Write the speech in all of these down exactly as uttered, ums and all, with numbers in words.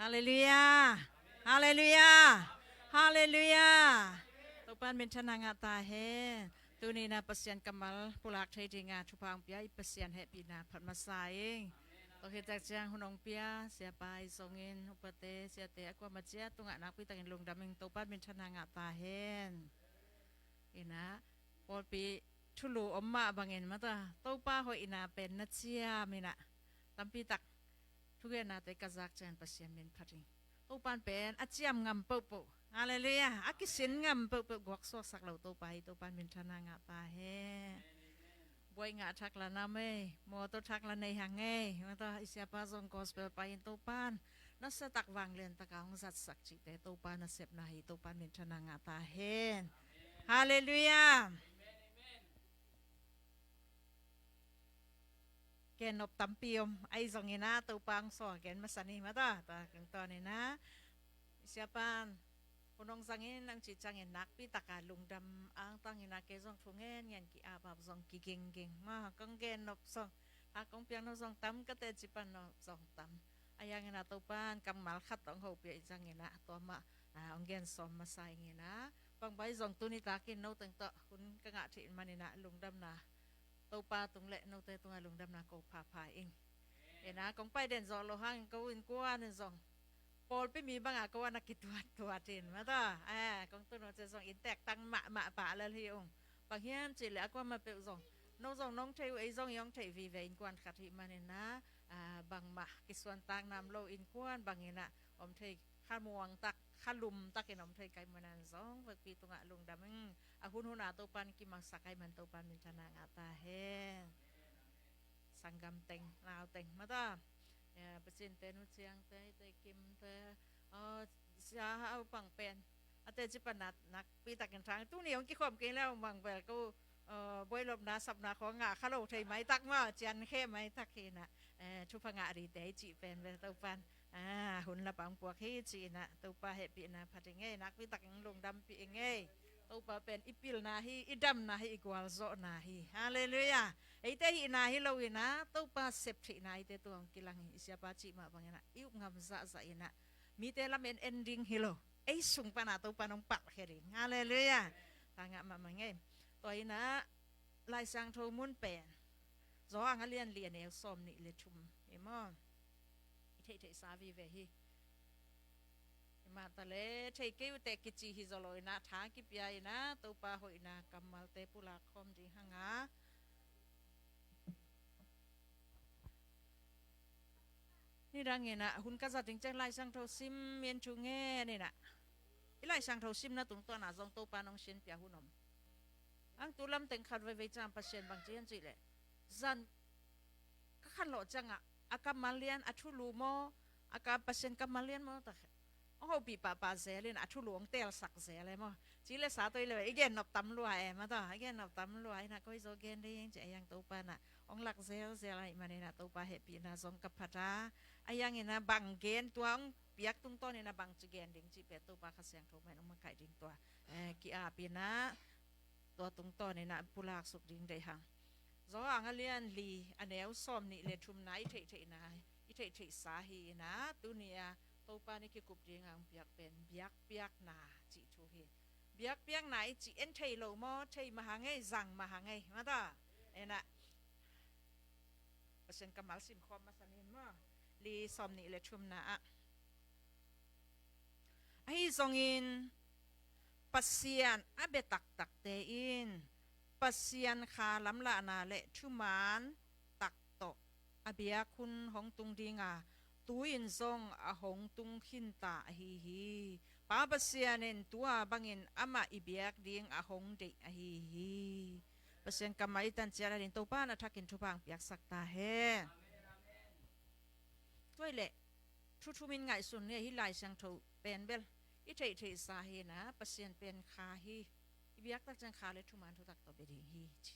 Halleluiah. Halleluiah. Halleluiah. Topan minthanna ngah ta hen. Tuni-in ah Pasian kammal pulak thei dinga thupha hong pia i Pasian hehpihna phat masa ing. Tua khit tak ciang hun hong pia siapa ahi zongin upate siate a kuamah ciat tungah nakpi takin lungdam ing. Topan minthanna ngah ta hen. In ah pawlpi thulu om mah bangin mata Topa hoihna pen na ciam in ah tampi tak thugennate ka zak ciangin Pasian min phat ing. Topan pen a ciam ngam pohpoh, halleluiah, a kisin ngam pohpoh guaksuaksak lo Topa hi. Topan minthanna ngah ta hen. Buai ngah thak la nam ei, mawtaw thak la nei hang ei. Mata i siapa zong gospel pai-in Topan nasia tak vanglian taka hong zatsak cihte Topa nasepna hi. Topan minthanna ngah ta hen. Halleluiah. Gen nop tampi om ahi zongin ah Topa hong sawl gen masa ni mata. Tua kingtawnin ah i siapan hun hong zangin hong cih ciangin nakpi taka lungdam angtangin ah kei zong thu ngen ngen ki-apap zong kigingging ma kong gen nop zong a kong piang nop zong tam ka teci pan nop zong tam. Ahi hangin ah Topan kammal khat hong hopih ahi zongin ah tua mah hong gen sawm masa ingin ah bang bai zong tuni takin no teng tawh hun ka ngah theih manin ah lungdamna Topa tung le note tungah lungdamna ko phapha ing. In ah kong pai den zawh lo hangin ko innkuan in zong pawlpi mi bangah ko a na kituattuat in mata. Kong tun uh ciang zong inntek tang mahmah pah lel hi ung. Bang hiam cih leh a kuamah peuh zong no zong nong thei uh ei zong i hong theih vive innkuan khat hih manin ah bangmah kisuantak nam lo innkuan bangin ah om thei kha muangtak kha lumtakin om thei ka hih manin zong vekpi tungah lungdam ing. A hunhun a Topan kimaksak ahih man Topan minthanna ngah ta hen. Sanggam teng nau teng mata. Pasian te nu ciang te te kim te sia hau pang pen a teci pan ah nakpi takin thang tuni hong kikhawm kei leh hong bang bel ko buai lopna sapna khawng ngah kha lo thei maitak maw cian khe maitak hi in ah thupha ngah rite i cih pen bel Topan hun la pang puak hi ci-in ah Topa hehpihna phat ing ei. Nakpi takin lungdampih ing ei. Topa pen i pilna hi, i damna hi, i gualzawhna hi. Halleluiah. Eite hihna hi lo in ah Topa sep theihna eite tungah hong kilang hi. I siapa cih mah bangin ah i up ngam zahzah in ah mite lamen en ding hi lo, ei sung pan ah Topa nong palhkhia ding. Halleluiah. Tangah mahmah ing ei. Tua in ah Lai Siangtho mun pen Johan a lian li a neu sawm nih le thum hi maw? I theihtheihsa vive hi. Himah ta le thei kei uh teh kici hi zaw lo in ah tha kipia in ah Topa hoihna kammalte pulak khawm ding hang a. Nidang in ah hun ka zat ding ciang Lai Siangtho sim in thu ngen in ah i Lai Siangtho simna tungtawn ah zong Topa nong sinpia hun om. Ang tu lamteng khat veivei ciang Pasian bang ci hiam cih leh zan ka khanlawh ciangah a kammal lian a thulu maw, a ka Pasian kammal lian maw ta hong hopih pahpah zel in a thulu hong teelsak zel e maw? Ci le sa toi le i gen nop tam lua e maw ta, i gen nop tam lua in ah koi zaw gen ding ci a hiang Topa in ah hong lak zelzel ahih manin ah Topa hehpihna zong ka phat a, a hiangin ah bang gen tua hong piak tungtawn in ah bang ci gen ding cih pen Topa Kha Siangtho mah in hong makaih ding tua ki-ap in ah tua tungtawn in ah pulak suk ding deih hang. Johan a lian li a neu sawm nih le thumna i theihtheihna i theihtheihsa hi in ah tuni a Topa ni kikup ding a hong piak pen biakpiakna cih thu hi. Biakpiakna i cih en thei lo maw, thei mah hang ei, zang mah hang ei maw ta. En ah Pasian kammal simkhawm masa nin maw? Li sawm nih le thumna ah ahi zongin Pasian a bia taktakte in Pasian Kha lamlahna le thuman tak tawh a biak hun hong tung ding a, tu-in zong a hong tung khinta ahi hi. Pa Pasian in tua bangin amah i biak ding a hong deih ahi hi. Pasian kammal i tan ciat a ding Topa in a thakin thupha hong piaksak ta hen. Tua hi leh thu thum in ngaihsun ni a, hih Lai Siangtho pen bel i theihtheihsa hi in ah Pasian pen Kha hi. I biak tak ciang Kha le thuman thutak tawh bia ding hi ci.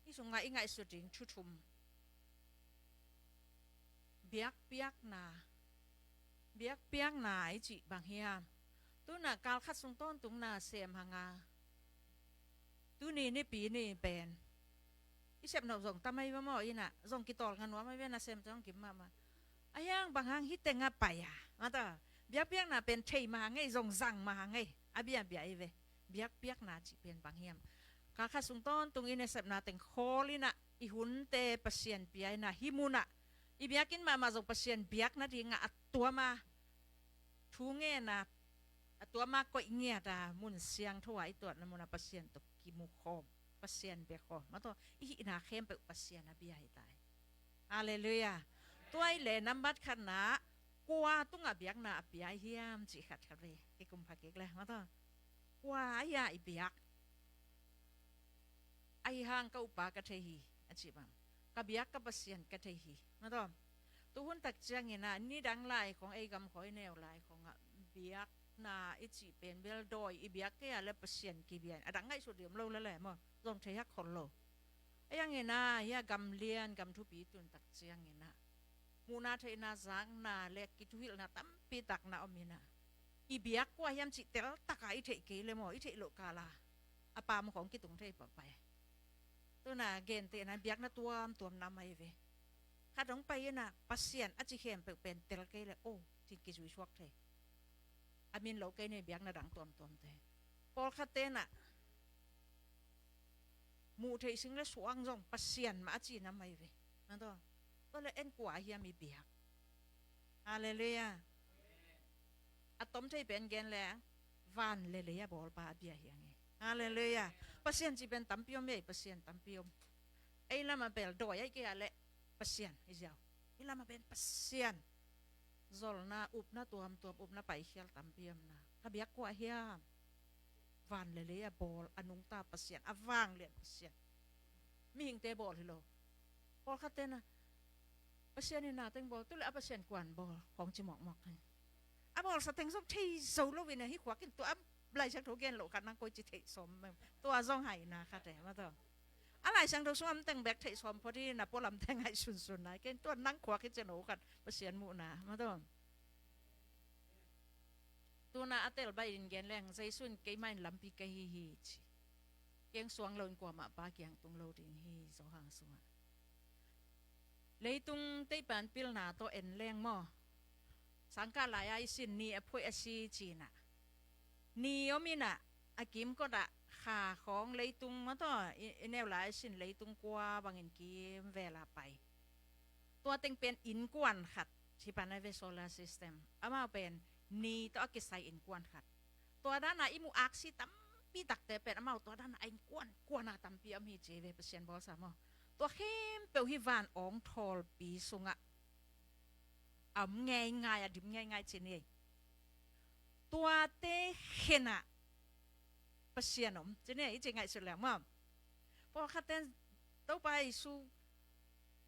I sungah i ngaihsut ding thu thum. Biakpiakna. Biakpiakna i cih bang hiam? Tu-in ah kal khat sung tawntungna sem hang a, tuni nipi ni pen i sep nop zong tam ahi va maw, in ah zong kitawlnga nuam ahi ve, nasem zong kim mahmah. A hiang bang hang hih tengah pai a, mataw, biakpiakna pen thei mah hang ei, zong zang mah hang ei, a biakpiak i ve. Biakpiakna cih pen bang hiam? Kha khat sung tawntung i nasepna teng khawl inah, i hunte Pasian pia inah, hih munah i biakinn mahmah zong Pasian biakna dingah a tuama thu ngenna, a tuama koih ngiat a, mun siangtho a i tuatna munah Pasian tawh kimu khawm, Pasian bia khawm, mataw, i hihna khempeuh Pasian a bia hi ta hi. Halleluiah. Tua i le nambat khatna, kua tungah biakna a pia hiam cih khat khat ve. Kikum pha kik le, mataw, kua a hia i biak? Ahi hang ka upa ka thei hi, a cih bang, ka biak ka Pasian ka thei hi, mataw. Tuhun tak cianginah nidang lai khong, ei gam khong i neu lai khongah biakna i cih pen bel dawi i biak kei a le Pasian kibia in, a dang ngaihsut diam lo le le maw, zong thei hak khol lo. A hianginah hia gam lian gam thupi tun tak cianginah muhna theihna zakna le kithuhilhna tampi tak na om inah, i biak kua hiam cih teltaka i theih kei le maw, i theih loh kala a pam khong kitung thei pahpah. Tuna gentehna biakna tuamtuam na mai ve. Khat hong pai inah Pasian a ci khempeuh pen tel kei le, o, cin kizui suak thei. A min lo kei nei biakna dang tuamtuam te. Pawlkhat tenah muh theih sing le suang zong Pasian mah a ci na mai ve. Mataw, tua le en kua hiam i biak? Halleluiah. A tom thei pen gen le, van le lei a bawlpa a bia hiang hi. Halleluiah. Pasian ci pen tampi om ei, Pasian tampi om. Ei lamah bel dawi ahi kei a le Pasian hi ziau. Ei lamah pen Pasian zolna, upna tuamtuam, upna paikhial tampi omna. Ka biak kua hiam? Van le lei a bawl, a nungta Pasian, a vanglian Pasian. Mihingte bawl hi lo. Pawlkhat tenah Pasian in na teng bawl, tu le a Pasian kuan bawl, khong ci mawkmawk hi. A bawlsa teng zong thei zo lo inah, hih khuakin tua a Lai Siangtho gen loh khat nang koi ci theih sawm, tua zong haina khat e, mataw. A Lai Siangtho sungah om teng bek theih sawm phot hi, na pualam teng ngaihsunsun nai ken, tua nang khuak hi cen o khat Pasian muhna, mataw. Tuna a tel baihin gen leng, Jesu in keimah in lampi ka hi hi ci. Keng suang loin kuamah Pa kiang tung lo ding hi, Johan sungah. Leitung teipan pilna tawh en leng maw, sangkah lai-a i sin ni a phoih a si cinah, ni om inah, a kimkotah kha khawng leitung mataw, i, i neu lai-a i sin leitung kua bangin kimvela pai. Tua teng pen innkuan khat hi pan a ve, solar system. Amau pen ni tawh a kisai innkuan khat. Tua dana i muh aksi tampi takte pen amau tua dana a innkuan kuana tampi om hi ci ve, Pasian bawlsa maw. Tua khempeuh hi van awng thawlpi sungah a om ngeingai, a dim ngeingai ci ni. Tuate khenah Pasian om ci ni, i ci ngaihsut leng maw. Pawlkhatten Topa Jesu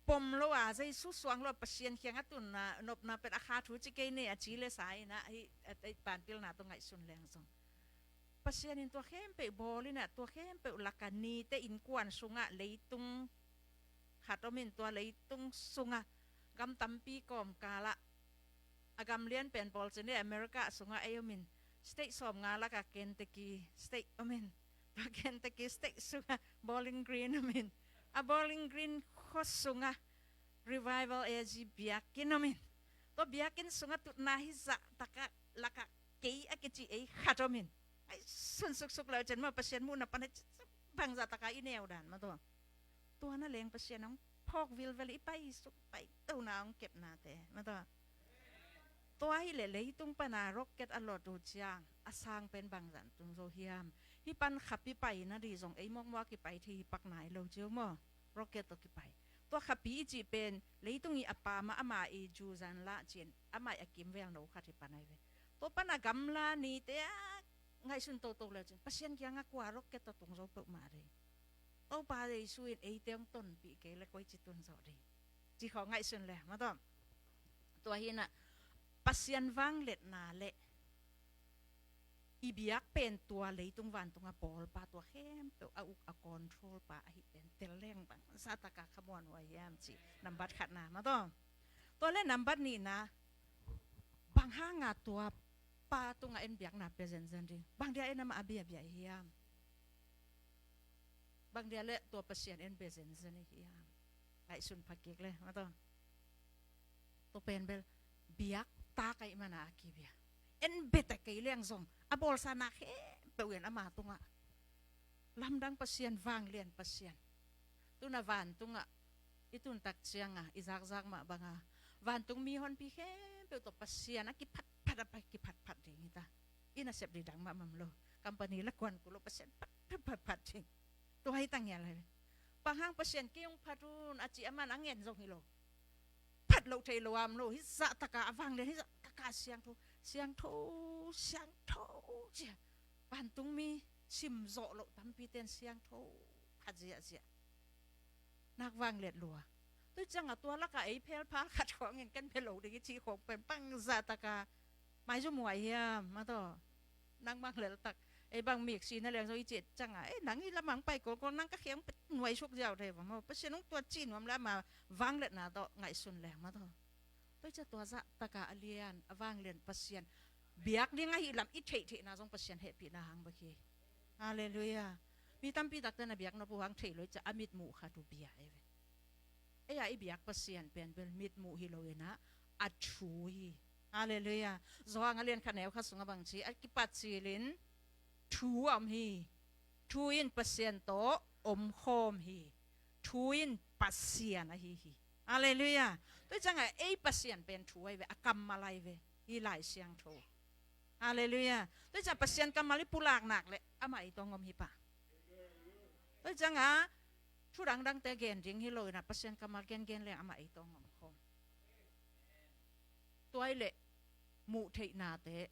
pom lo a, Jesu suang lo a, Pasian kiangah tunna nopna pen a kha thu ci kei ni a ci le sa inah, hih a, a panpilna tawh ngaihsun leng zong Pasian in tua khempeuh bawl inah, tua khempeuh lakah nite innkuan sungah leitung khat om in, tua leitung sungah gam tampi kawmkalah a gam lian pen bawl cin le America sungah ei om in, state sawmnga lakah Kentucky state om in, tua Kentucky state sungah Bowling Green om in, a Bowling Green khua sungah Revival A G biakinn om in, tua biakinn sungah tutna hi zahtakah lakah kei a kici ei khat om in, ngaihsun suksuk lo cin maw, Pasian muhna pan a ci bang zahtakah i neu dan maw tua. Tua na leng Pasian hong phawk vilvel i paisuk paitona hong kepnate maw tua. Tua hi le leitung pana rocket a lot uh ciang a sang pen bangzah tung zo hiam? Hih pan khapi paina dih zong ei mawkmawk a kipai thei hi pak nai lo cio maw. Rocket tawh kipai. Tua khapi i cih pen leitung i a pam a ama i zuzan lah cin ama i a kimvel no khat hi pan ai ve. Tua pana gamla nite a ngaihsun toto le cin Pasian kiangah kua rocket tawh tung zo peuhmah dih. Topa Jesu in eite hong tonpih kei le koi ci tun zawh ding ci khawng ngaihsun le maw tua. Tua hinah Pasian vangliatna le i biak pen tua leitung vantung a bawlpa, tua khempeuh a uk a control pa ahi pen tel leng bang zataka khamuan huai hiam ci nambat khatna maw tua. Tua le nambat nihna, bang hanga tua pa tungah en biakna pia zenzen ding? Bang dia en amah a biabia hiam? Bang dia le tua Pasian en bia zenzen hiam? Ngaihsun phakik le maw tua. Tua pen bel biaktak ahih mana a kibia. En bia ta kei leng zong a bawlsa na khempeuh in ama tungah lamdang Pasian, vanglian Pasian. Tuna vantungah i tuntak cianga i zakzak mah banga vantung mihonpi khempeuh tawh Pasian a kiphatphat a pai kiphatphat ding hi ta. I nasep ding dang mahmah lo. Company la kuan kul lo, Pasian phatphatphat ding. Tua hi ta ngial hi. Bang hang Pasian kei hong phat un a ci a man a ngen zong hi lo. Phat loh thei lo am lo, hi zahtaka a vanglian, hi zahtaka siangtho, siangtho, siangtho cia. Vantungmi simzawh loh tampite'n siangtho phat ziahziah. Nak vangliat lua. Tua cianga tua laka ei phelphal khat khawngin kan phe lo ding i cih khawng pen bang zahtaka maizum huai hiam, mataw. Nang bang leltak ei bang miksi na leng zong i ciah cianga, ei, nang i lamang pai kawlkawl, nang ka khiang pet nuai suk ziau thei bang maw. Pasian hong tuat cih nuam le ama vangliatna tawh ngaihsun leng, mataw. Tua i ciah tua zahtaka a lian a vanglian Pasian biak ding ahi lam i theihtheihna zong Pasian hehpihna hang bek hi. Halleluiah. Mi tampi takte na biak nop uh hang theih lo i ciah a mitmuh khat uh bia ei ve. Ei a i biak Pasian pen bel mitmuh hi lo inah a thu hi. Halleluiah. Johan a lian khat neu khat sungah bang ci, a kipat cilin thu a om hi. Thu in Pasian tawh omkhawm hi. Thu in Pasian ahi hi. Halleluiah. Tua i cianga ei Pasian pen thu ahi ve, a kammal ahi ve, hi Lai Siangtho. Halleluiah. Tua i cianga Pasian kammal i pulak nak le amah ei tawh hong om hi pah. Tua i cianga thu dangdangte gen ding hi lo inah Pasian kammal gengen leng amah ei tawh hong omkhawm. Tua i leh muh theihnate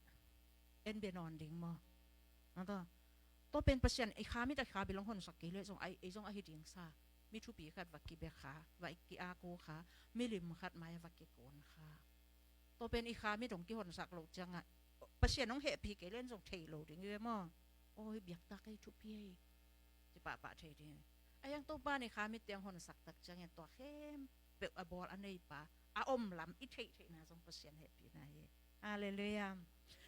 en bia nawn ding maw? Tua pen Pasian i kha mit a kha bil hong honsak kei leh zong ei zong ahi ding sa. Mi thupi khat va kibia kha, va ki-ak uh kha, milim khat mai a va kikuan kha. Tua pen i kha mit hong kihonsak loh ciangah Pasian hong hehpih kei len zong thei lo ding i ve maw? Aw, hi biaktak ei, thupi ei, ci pahpah thei ding. A hiang Topa in i kha mit tiang honsak tak ciangin tua khempeuh a bawl a neipa a om lam i theihtheihna zong Pasian hehpihna hi. Halleluiah.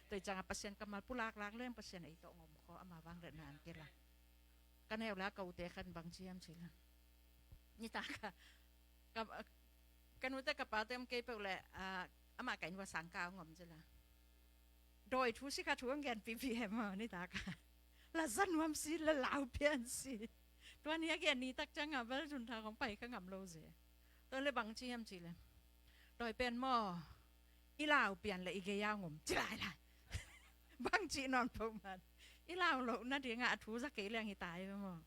Tua i ciangah Pasian kammal pulaklak leng Pasian ei tawh hong om khaw, ama vangliatna hang kila. Ka neu la ka ute khan bang ci hiam ci la, nitaka ka, ka nute ka pate om kei peuh le, ah, amah ka inn ua sangka hong om ci la. Dawi thu sikha thu hong gen pipi hem aw, nitaka. La za nuam si, la lau pian si. Tua ni a gen ni tak ciangah bel zun tha kong pai ka ngam lo ze. Tua le bang ci hiam ci le, dawi pen maw i lau pian le i gei a hong om ci lai lai. Bang cih nawn peuhmah. I lau loh nadingah a thu za kei leng hi ta hi ve maw?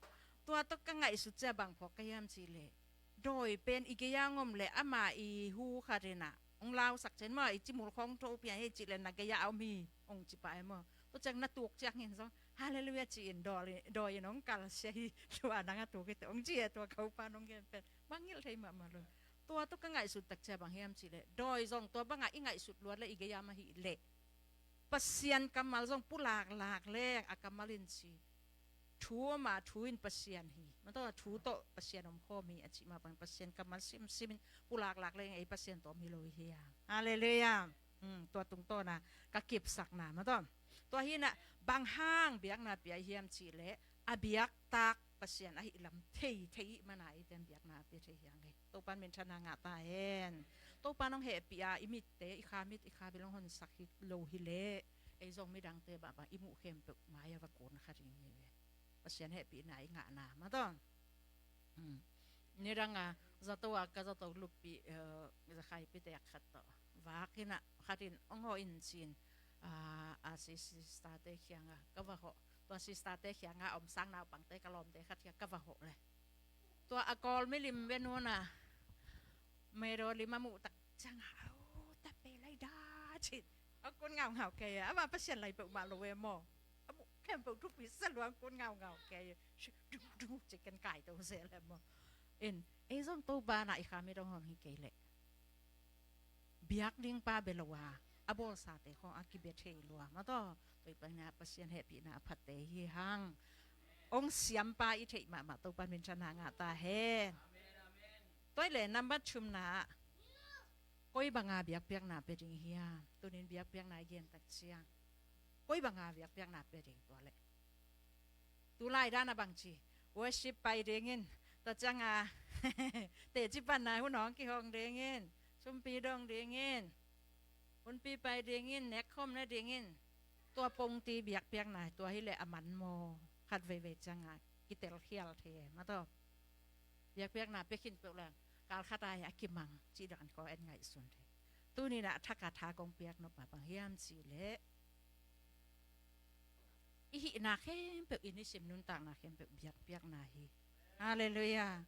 Tua tawh ka ngaihsut cia bang phawk ka hiam cih leh, dawi pen i gei a hong om leh ama i hu khat inah hong lausak cian maw, i cimul khawng tho pian hi cih leh na gei a om hi hong ci pah hi maw? Tua ciang na tuk ciang in zong halleluiah ci-in dawi in hong kalsia hi. Tua nang a tuk hi teh hong ci hi. Tua ka upa in hong gen pen bang ngilh thei mahmah lo. Tua tawh ka ngaihsut tak cia bang hiam cih leh, dawi zong tua bangah i ngaihsut luat leh i gei a mah hi leh Pasian kammal zong pulaklak leng a kammal in ci, thu a om a, thu in Pasian hi. Mataw, thu tawh Pasian omkhawm hi a cih mah bangin Pasian kammal simsim in pulaklak leng ei Pasian tawh om hi lo hi hia? Halleluiah. Hmm, tua tungtawna ka kipsakna mataw. Tua hinah bang hang biakna pia hiam cih leh a biaktak Pasian ahi lam thei thei mana i ten biakna pia thei hiang hi. Topan minthanna ngah ta hen. Topan hong hehpih a i mitte, i kha mit, i kha bil hong honsak hi lo hi leh, ei zong midangte bahbah i muh khempeuh mai a va kun kha ding hi ve. Pasian hehpihna i ngahna mataw. Hmm. Nidanga zato a ka zato luppih, eh, zakhai pitek khat tawh vak inah khat in hong hawh in cin, ah, a si, sister-te khianga ka va hawh. Tua sister-te khianga om sang naupangte ka lawmte khat khia ka va hawh le. Tua a kawl milim ve nuna medo lim a muh tak cianga, au, tape lai da cin. A kun ngaungau kei a, ama Pasian lai peuhmah lo ve maw? A muh khempeuh thupi sa luang kun ngaungau kei. Dung dung ci ken kai to se le maw? In, ei zong Topa na i kha mit hong hawm hi kei leh biak ding pa bia lo a, a bawlsate khawng a kibia thei lua mataw. Tua i paina Pasian hehpihna a phatte hi hang. Hong siampa i theih mahmah Topan minthanna ngah ta hen. Tua i le nambat thumna ah koi banga biakpiakna pia ding hiam? Tunin biakpiakna i gen tak ciang koi banga biakpiakna pia ding tua leh, tulai dan a bangci worship pai dingin, tua cianga teci panna hun hong kihong dingin, Tumpi dong dingin, hunpi pai dingin, nekkhawm ne dingin, tua pongti biakpiakna tua hileh a man maw? Khat veivei ciangah kitelkhial thei e, mataw. Biakpiakna pia khin peuh leng kal khat ai a kimang cih dan kong en ngaihsun thei. Tuninah thak a tha kong piak nop mah bang hiam cihleh, i hihna khempeuh, i nisim nuntakna khempeuh biakpiakna hi. Halleluiah.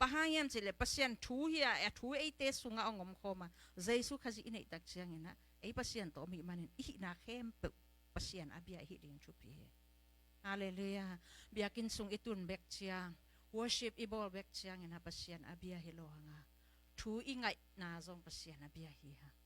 Bang hang hiam cihleh Pasian thu hi a, a thu eite sungah hong omkhawm a, Jesu Khazih i neihtak cianginah ei Pasian tawh om i hih manin i hihna khempeuh Pasian a bia i hih ding thupi hi. Halleluiah. Biakinn sung i tun bek ciang, worship i bawl bek cianginah Pasian a bia hi lo hang a, thu i ngaihna zong Pasian a bia hi hang.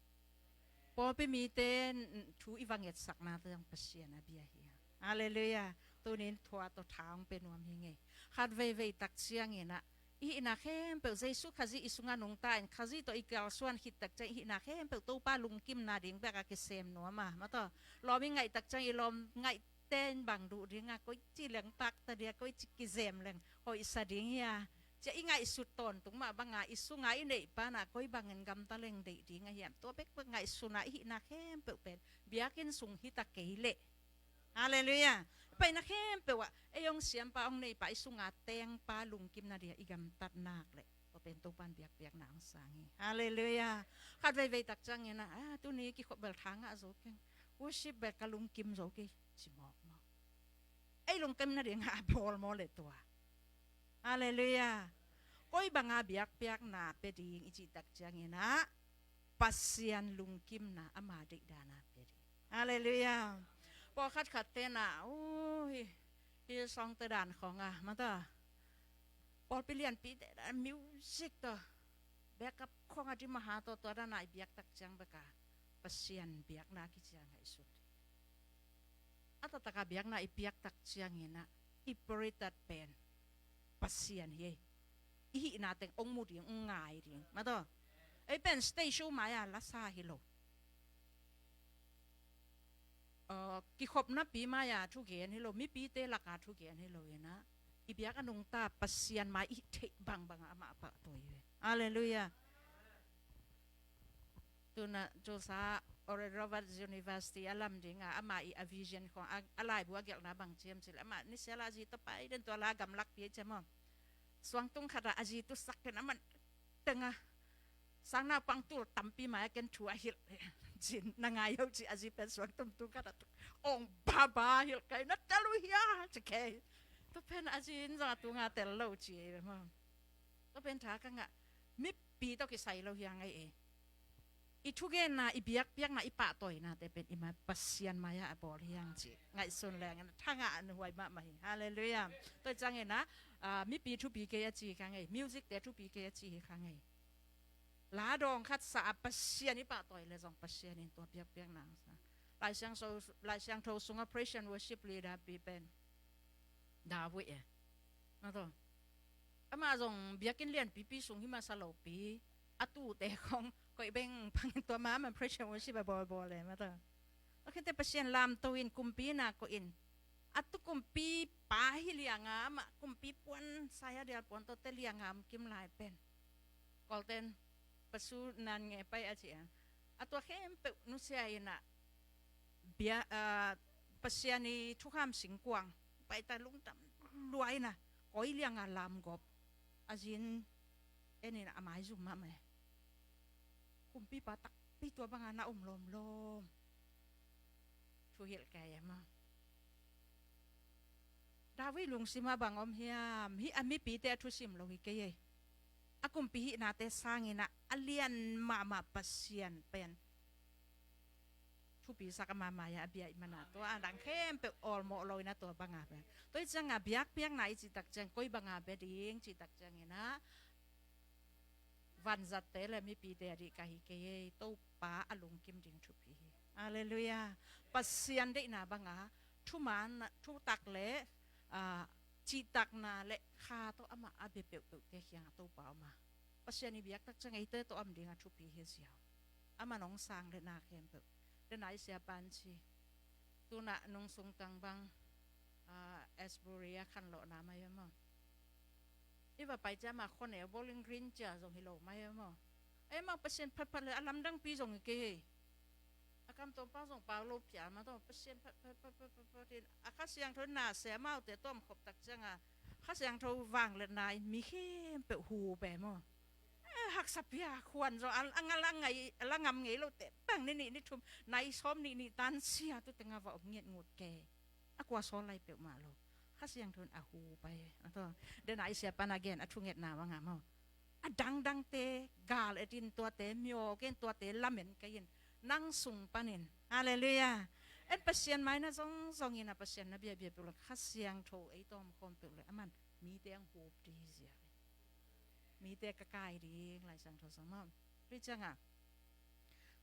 Pawlpi mite thu i va ngetsakna teng Pasian a bia hi a. Halleluiah. Tunin thua tawh tha hong pia nuam hi ngei. Khat veivei tak cianginah i hihna khempeuh Jesu Khazih i sungah nungta in, Khazih tawh i kalsuan khit tak ciang i hihna khempeuh Topa lungkimna ding bek a kisem nuam a, mataw. Lawm i ngaih tak ciang i lawm ngaihte in bang duh ding a, koici leng pakta dia, koici kizem leng hoihsa ding hi a, cia i ngaihsut tawntung mah banga i sunga i neihpa na koi bangin gamta leng deih ding a hiam, tua bekbek ngaihsuna i hihna khempeuh pen biakinn sung hita kei leh. Halleluiah. Paina khempeuh ah ei hong siampa hong neipa i sunga tengpa lungkimna dia i gamtat nak leh tua pen Topan biakpiakna hong sang hi. Halleluiah. Khat veivei tak ciangin a, tuni kikhop bel tha ngah zo keng, worship bel ka lungkim zo kei, ci mawkmawk. Ei lungkimna dingah a bawl maw le tua? Halleluiah. Koi banga biakpiakna pia ding i cihtak cianginah Pasian lungkimna, ama deihdan a pia ding. Halleluiah. Pawlkhat khat tenah, uh, hi, hi sawngte dan khawng a, mata, pawlpi lianpite dan music tawh, backup khawng a dimaha tawh, tua dana i biaktak ciang beka Pasian biakna kiciang ngaihsun. A taktak a biakna i piaktak cianginah i puritat pen Pasian hi ei. I hihna teng ong mu ding, ong ngai ding, mataw. Ei pen stage show mai-a lasa hi lo. Kikhopna pi mai-a thugen hi lo, mipite laka thugen hi lo inah i biak a nungta Pasian mai i theih bangbanga amah a pahtawi hi. Halleluiah. Tuna Tulsa Oral Roberts University a lam dinga ama i a vision khong a, a laibu a gelhna bang ciam cileh, ama nisiala a zi tawh pai den tua la gamlakpi a ciam aw. Suangtung khata a zi tusak ken a man tenga sangnaupang tul tampi mai a ken thu a hilh cin na ngai ho ci a zi pen suangtum tung khata ong baba hilh kai na tel uh hia ci kei. Tua pen a zi in zong a tunga tel lo ci ei maw. Tua pen tha ka ngah, mipi tawh kisai lo hi a ngei ei. I thugenna, i biakpiakna, i pahtawinate pen i mai Pasian mai-ah a bawl hi hang ci ngaihsun leng in tha ngah a nuhuai mahmah hi. Halleluiah. Tua ciangin a, mipi thupi kei a ci hi kha ngei, music te thupi kei a ci hi kha ngei. La dawng khat sa a Pasian i pahtawi le zong Pasian in tua biakpiakna hong sa. Laisiangtho, Laisiangtho sungah praise and worship leader pi pen David e. Mataw. Amah zong biakinn lianpipi sung hi masa lopi, a tute khong koih beng pangin tua ma amah praise and worship a bawlbawl e, mataw. Tua khente Pasian lamto in kumpi na koih in, a tu kumpipa hi lianga amah kumpi puan, saya dial puan tawte lianga om kim lai pen Kawlten pasu nan nge pai a ci a, a tua khempeuh nusia inah bia, ah, Pasian i thukham singkuang paita lungdam lua inah koi lianga lamgawp a zin en inah a maizum mahmah e. Kumpipa takpi tua banga na om lawmlawm. Thuhilh kei e maw. David lungsimah bang om hiam? Hih a mipite a thusim lo hi kei ei. A kumpi hihnate sanginah a lian mahmah Pasian pen thupisak a mama ia a bia i mana tua a dang khempeuh awlmawh lo inah tua banga pen. Tua hi cianga biakpiakna i cihtak ciang koi banga bia ding cihtak cianginah vanzatte le mipite a dih ka hi kei ei. Topa a lungkim ding thupi hi. Halleluiah. Pasian deihna banga thuman, thutak le, ah, cihtakna le kha tawh amah a bia peuhpeuhte kiangah Topa om a, Pasian i biaktak ciang eite tawh om dinga thupi hi ziau. Amah nong sang le na khempeuh. Dena i siapa in ci, tunah nungsung tang bang, ah, Asbury a khanlawhna mai a maw. I va pai cia mah khuaneu Bowling Green cia zong hi lo mai a maw. Ei, amau Pasian phatphat le a lamdangpi zong hi kei hi. A kam tawmpa zong pau lo phial mah tawh Pasian phatphat in a Kha Siangtho in na sia amaute tawm khop tak cianga Kha Siangtho vangliatna in mi khempeuh hu pen maw. Eh, haksa pia khuan zaw a, a ngam ngei, a la ngam ngei lote bang ni nih ni thum nai sawm nih nih tan sia tu tengah va om ngiat ngut kei. A kua sawl lai peuhmah lo. Kha Siangtho in a hu pai. A tawh dena i sia pan a gen a thungetna bangah maw, a dangdangte gal etin tuate miawk in tuate lamen kei in nang sung panin. Halleluiah. En Pasian mai na zongzong in a Pasian na biabia peuh le Kha Siangtho ei tawm khawm peuh le aman mite ang hup dih hi ziau in. Mite ka kai ding Lai Siangtho sung maw. Ri cianga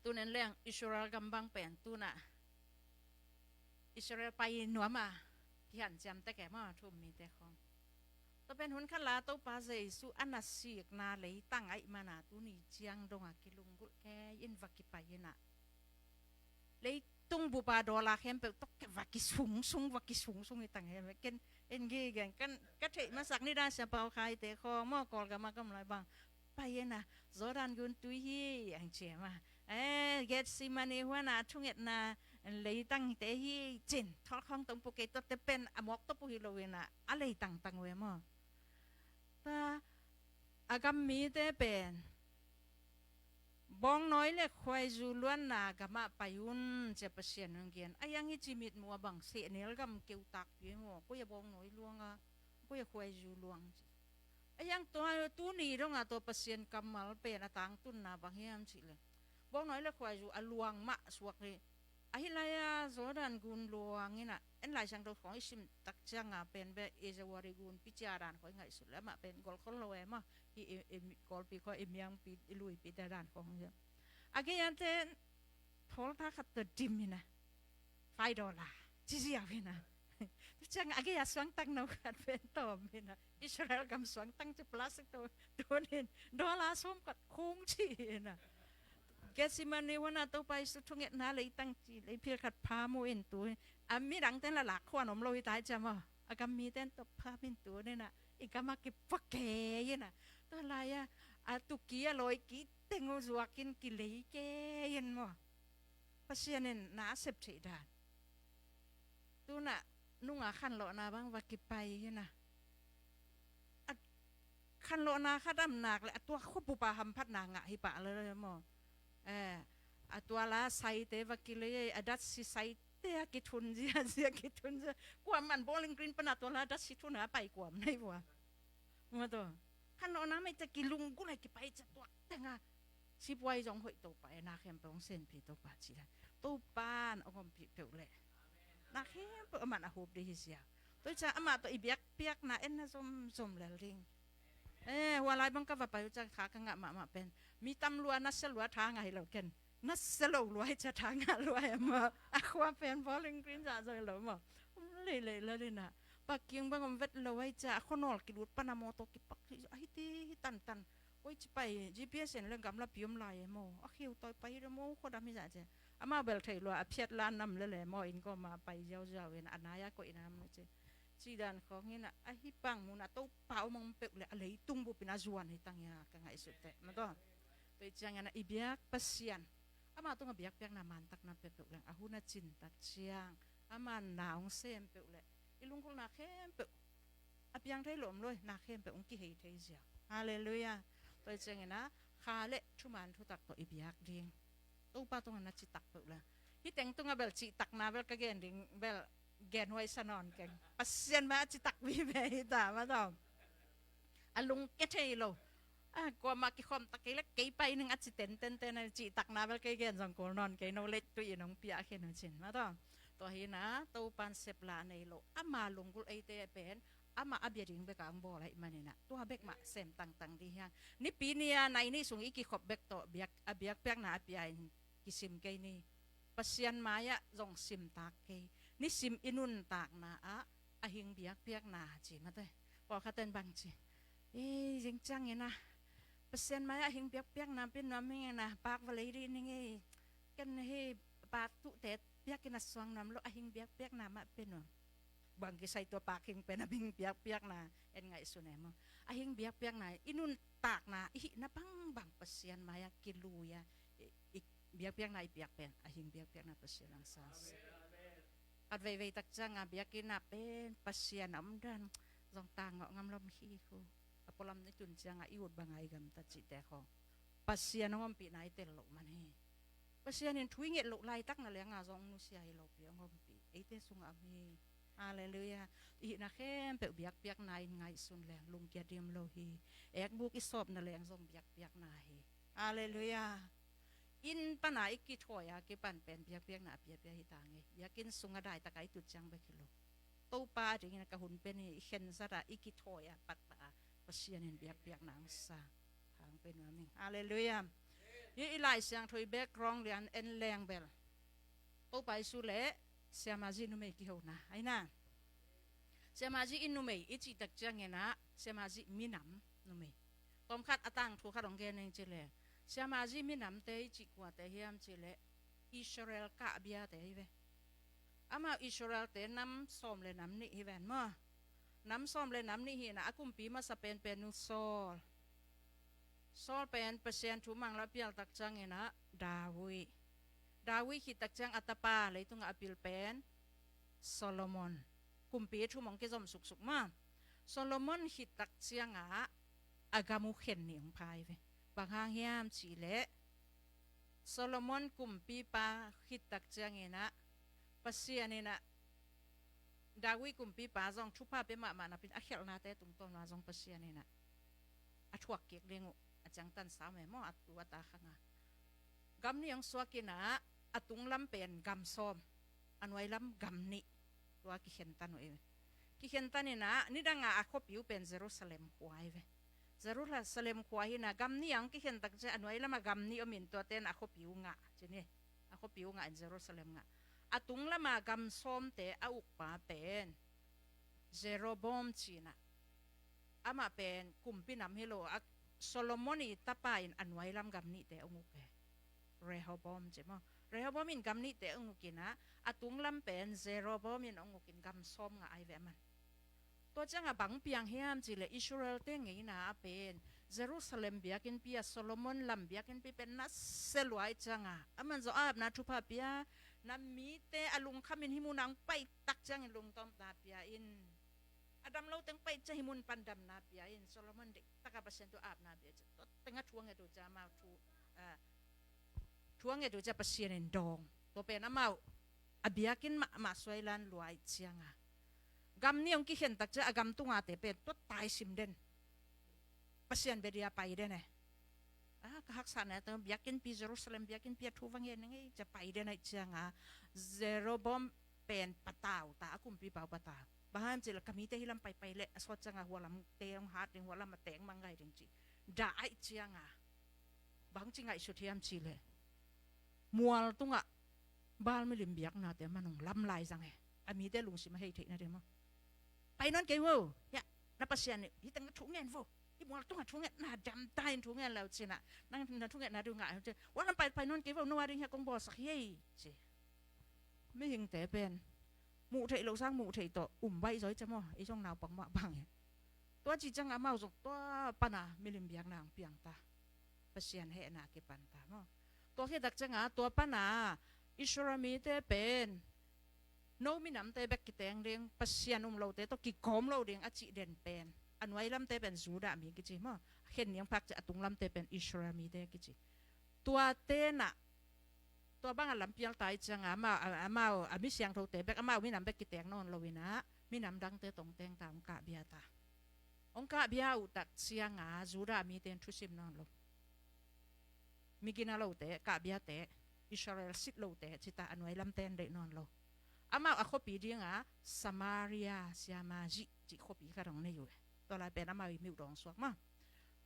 tunen leng Israel gam bang pen tunah Israel pai nuam a kihan ciam tek e maw thu um mite khawng. Tua pen hun khat la Topa Jesu a na sikna leitang aih mana tuni ciang donga kilunggulh kei in va kipai ina leitung bupa dawla khempeuh tok ke va kisungsung va kisungsung i tang he ken en gegen kan ka theih masak ni da sia pau khaite khawng maw Kawlgam a kam lai bang pai ina Jordan gun tui hi ang ciam a. Eh, Gethsemane huana thungetna leitangte hi cin tholkhawng tongpu kei tuate pen a mawk topu hi lo ina a leitang tang uh e maw. Ta a gam mite pen bawngnawi le khuaizu luanna gamah pai un cia Pasian hong gen a iang hi ci mitmuh a bang sehnel gam keutak pi e maw. Koi a bawngnawi luanga koi a khuaizu luang ci. A iang tua tuni donga tua Pasian kammal pen a tangtunna bang hiam cih le bawngnawi le khuaizu a luang mah suak hi. Ahi lai-a Jordan gun luang ina en Lai Siangtho khawng i sim tak cianga pen beh Ejawari gun picia dan khawng i ngaihsut le amah pen golkhol lo e maw. Hi i, i Kawlpi khawng i miangpi i luipi te dan khawng hi. A gei ante thawl tha khat tua dim ina fai dawla ci ziau ina. Tu ciang a gei a suangtak no khat pen tawm ina Israel gam suangtang ci plastic to tunin dawla sawm khat khung ci ina. Gethsemane huana Topa Jesu thungetna leitang ci leiphil khat phamu in tu a midangten la lak khuan om lo hi tai ciam aw. A gam miten tawh phamin tu nina i gam a kipuak kei ina. Tua lai-a a tuki a lawiki teng uh zuakin kilei kei in maw. Pasian in na a sep theih dan. Tuna nunga khanlawhna bang va kipai hina. A khanlawhna khat am nak le a tua khuapupa hamphatna ngah hi pah le maw. Eh, a tua la saite va kilei a datsi saite a kithun zia zia kithun zia. Kuam man Bowling Green pana tua la datsi thuna pai kuam nei vua. Maw tua khanlawhna mai ca kilunggulh a kipai ca tuak tenga sipuai zong hoih Topa e na khempeuh hong senpi Topa ci dan. Topan hong ompih peuh leh na khempeuh aman a hup dih hi sia. Tua i ca amah tawh i biakpiakna en na zomzom lel ding. Eh, hua lai bang ka va pai uh ca tha ka ngah mahmah pen mi tam lua nasia lua tha ngah hi lo ken. Nasia lo lua hi ca tha ngah lua hi a maw. A khua pen Bowling Green zah zo hi lo maw. Om leilei lel ina. Parking bang om vet lo hi ca a khuanawl kilut pana mawtaw kipak hi a hiti hi tantan. Koi ci pai G P S in leng gamlapi om lai e maw. A khiu tawi pai hi lo maw khuadam hi zah ci. Amau bel thei lua a phiat lan nam lele maw in kawma pai ziauziau in a nai a koih nam ci. Ci dan khawng in a hih bang mun a Topa om hong peuh le a leitung bupin a zuan hi tang ia ka ngaihsut teh. Maw tua. Tua i ciangin a i biak Pasian. Amah tungah biakpiakna mantakna peuhpeuh leng a hun a cintak ciang. Amah na hong sem peuh le i lunggulhna khempeuh a piang thei lo om lo hi, na khempeuh hong kihei thei ziau. Halleluiah. Tua i ciangin a kha le thuman thutak tawh i biak ding. Topa tungah na citak peuh le hih teng tungah bel cihtakna bel ka gen ding bel gen huai sa nawn keng. Pasian mah a citak vive hi ta mah tawh. A lungkia thei lo. A kuamah kikhawmtak kei le kei pai ning a ci tententen a cihtakna bel kei gen zong kul nawn kei no leit tuih in hong piah khin uh cin mah tawh. Tua hi na Topan sep la nei lo ama lunggulh eite pen amah a bia ding bek a ang bawl ahih manin ah tua bek mah sem tangtang dih hiang. Nipi ni a nai ni sung i kikhop bek tawh biak, a biakpiakna a pia in kisim kei ni. Pasian mai-ah zong simtak kei. Nisim i nuntakna ah a hing biakpiakna ci mate. Pawlkhaten bang ci. Ei, zing ciangin ah Pasian mai-ah a hing biakpiakna pin nuam hing in ah pak va lei dih ning ei. Ken hi pak tuhte biakin a suang nuam lo a hing biakpiakna mah pin nuam. bang kisai tua pak hing pen a bing biakpiakna en ngaihsun e maw. A hing biakpiakna i nuntakna i hihna bangbang Pasian mai-ah kilui-a i, i biakpiakna i piak pen a hing biakpiakna Pasian ang sa. At veivei tak cianga biakinn ah pen Pasian a omdan zong tangawh ngam lom hi hu. A pualam i tun cianga i ut banga i gamta cihte khawng Pasian hong ompihna i tel loh man hi. Pasian in thu i nget loh laitak na lianga zong nusia hi lopi hong ompih eite sungah om hi. Halleluiah. I hihna khempeuh biakpiakna in ngaihsun leng lungkia dim lo hi. Ekbuk i sawpna leng zong biakpiakna hi. Halleluiah. Inn pana i kithawi a kipan pen biakpiakna a piapia hi ta ngei. Biakinn sunga daitaka i tut ciang bek hi lo. Topa a dingin ka hun pen hi i khensata i kithawi a patpah a Pasian in biakpiakna ang sa. Hang pen nuam ing. Halleluiah. Hi i Lai Siangtho i background lian en leng bel Topa Jesu le Siama Zi numei kihona aina. Siama Zi i numei i cih tak ciangin ah Siama Zi minam numei. Tawmkhat a tangthu khat hong gen ning ci le Siama Zi minamte i cih kuate hiam ci le Israel kahbiate hi ve. Amau Israelte nam sawm le nam nih hi ven maw. Nam sawm le nam nih hi na a kumpi masa penpen uh Saul. Saul pen Pasian thu mang la pial tak ciangin ah David. David khit tak ciang a tapa leitungah a pil pen Solomon. Kumpi thu mong kizom suksuk ma. Solomon khit tak ciangah a gam uh khen nih hong phai ve. Bang hang hiam cih leh Solomon kumpipa khit tak ciangin ah Pasian in ah David kumpipa zong thupha pia mahmah napi in a khialhnate tungtawn ma zong Pasian in ah a thuak kik ding uh a ciangtan sa me maw a tu a ta khanga. Gam nih hong suak in ah a tunglam pen gam sawm, a nuailam gam nih tua kikhentan uh i ve. Kikhentan in ah nidanga a khuapi uh pen Jerusalem khua i ve. Jerusalem khua hi na gam nih ang kikhen tak ciang a nuailam a gam nih om in tuate na a khuapi uh ngah ci ni. A khuapi uh ngah in Jerusalem ngah. A tunglama gam sawmte a ukpa pen Jeroboam ci na. Amah pen kumpi nam hi lo a Solomon i tapa in a nuailam gam nihte ong uk e. Rehoboam ci maw. Rehoboam in gam nihte ong uk in ah a tunglam pen Jeroboam in ong uk in gam sawm ngah ai ve aman. Tua cianga bang piang hiam ci le Israelte ngeina a pen Jerusalem biakinnpi a Solomon lam biakinnpi pen na sia lua i cianga aman zong a apna thupha pia na mite a lungkhamin hih mun ang pai tak ciangin lungtawmta pia in a dam lo teng pai ciang hih mun pan damna pia in Solomon deihtaka Pasian tu apna pia ciang tua tenga thu a nget uh ciang amau thu a thu a nget uh ciang Pasian in dawng tua pen amau a biakinn mahmah suai lan lua i cianga gam nih ong kikhen tak ciang a gam tungate pen tua tai sim den Pasian bia dia pai den e. A ka haksa na teng biakinnpi Jerusalem biakinnpi a thu va ngen ngei ciang pai den a i cianga Jeroboam pen patau ta a kumpipa uh patau. Bang hang ci le ka mite hi lam paipai le a sawt cianga hualam teng hat ding hualam a teng mang ngai ding ci. Da a i cianga bang ci ngaihsut hiam ci le mual tungah Baal milim biaknate man ong lam lai zang e. A mite lungsim a hei theihna ding maw. Pai nawn kei vo. Hiah na Pasian hi teng thu ngen vo. Hi mual tungah thu ngen na dam ta in thu ngen lo cina. Nang na thu ngen na du ngah. Wa lam pai pai nawn kei vo no a ding hiah kong bawlsak hi ei ci. Mihingte pen muh theih loh sang muh theih tawh um baih zaw i ciang maw i zong naupang mah bang hi. Tua ci ciang amau zong tua pana milim biakna ang piang ta. Pasian hehna kipan ta maw. Tua khit tak cianga tua pana Israel mite pen no minamte bek kiteng ding Pasian um lote tawh kikawm lo ding a cih den pen a nuailamte pen Judah mi kici maw. Khen niang phak ciang a tunglamte pen Israel mite kici. Tuate na tua banga lampial ta i cianga amau a mi siangthote bek amau minam bek kiteng nawn lo ina minam dangte tong teng ta ong kahbia ta. Ong kahbia uh tak cianga Judah mite in thusim nawn lo. Migina lote kahbiate Israel sit lote cita a nuailamte in deih nawn lo. Amau a khuapi dinga Samaria siama zih cih khuapi ka dong nei uh e. Tua lai pen amau i miuh dawng suak ma.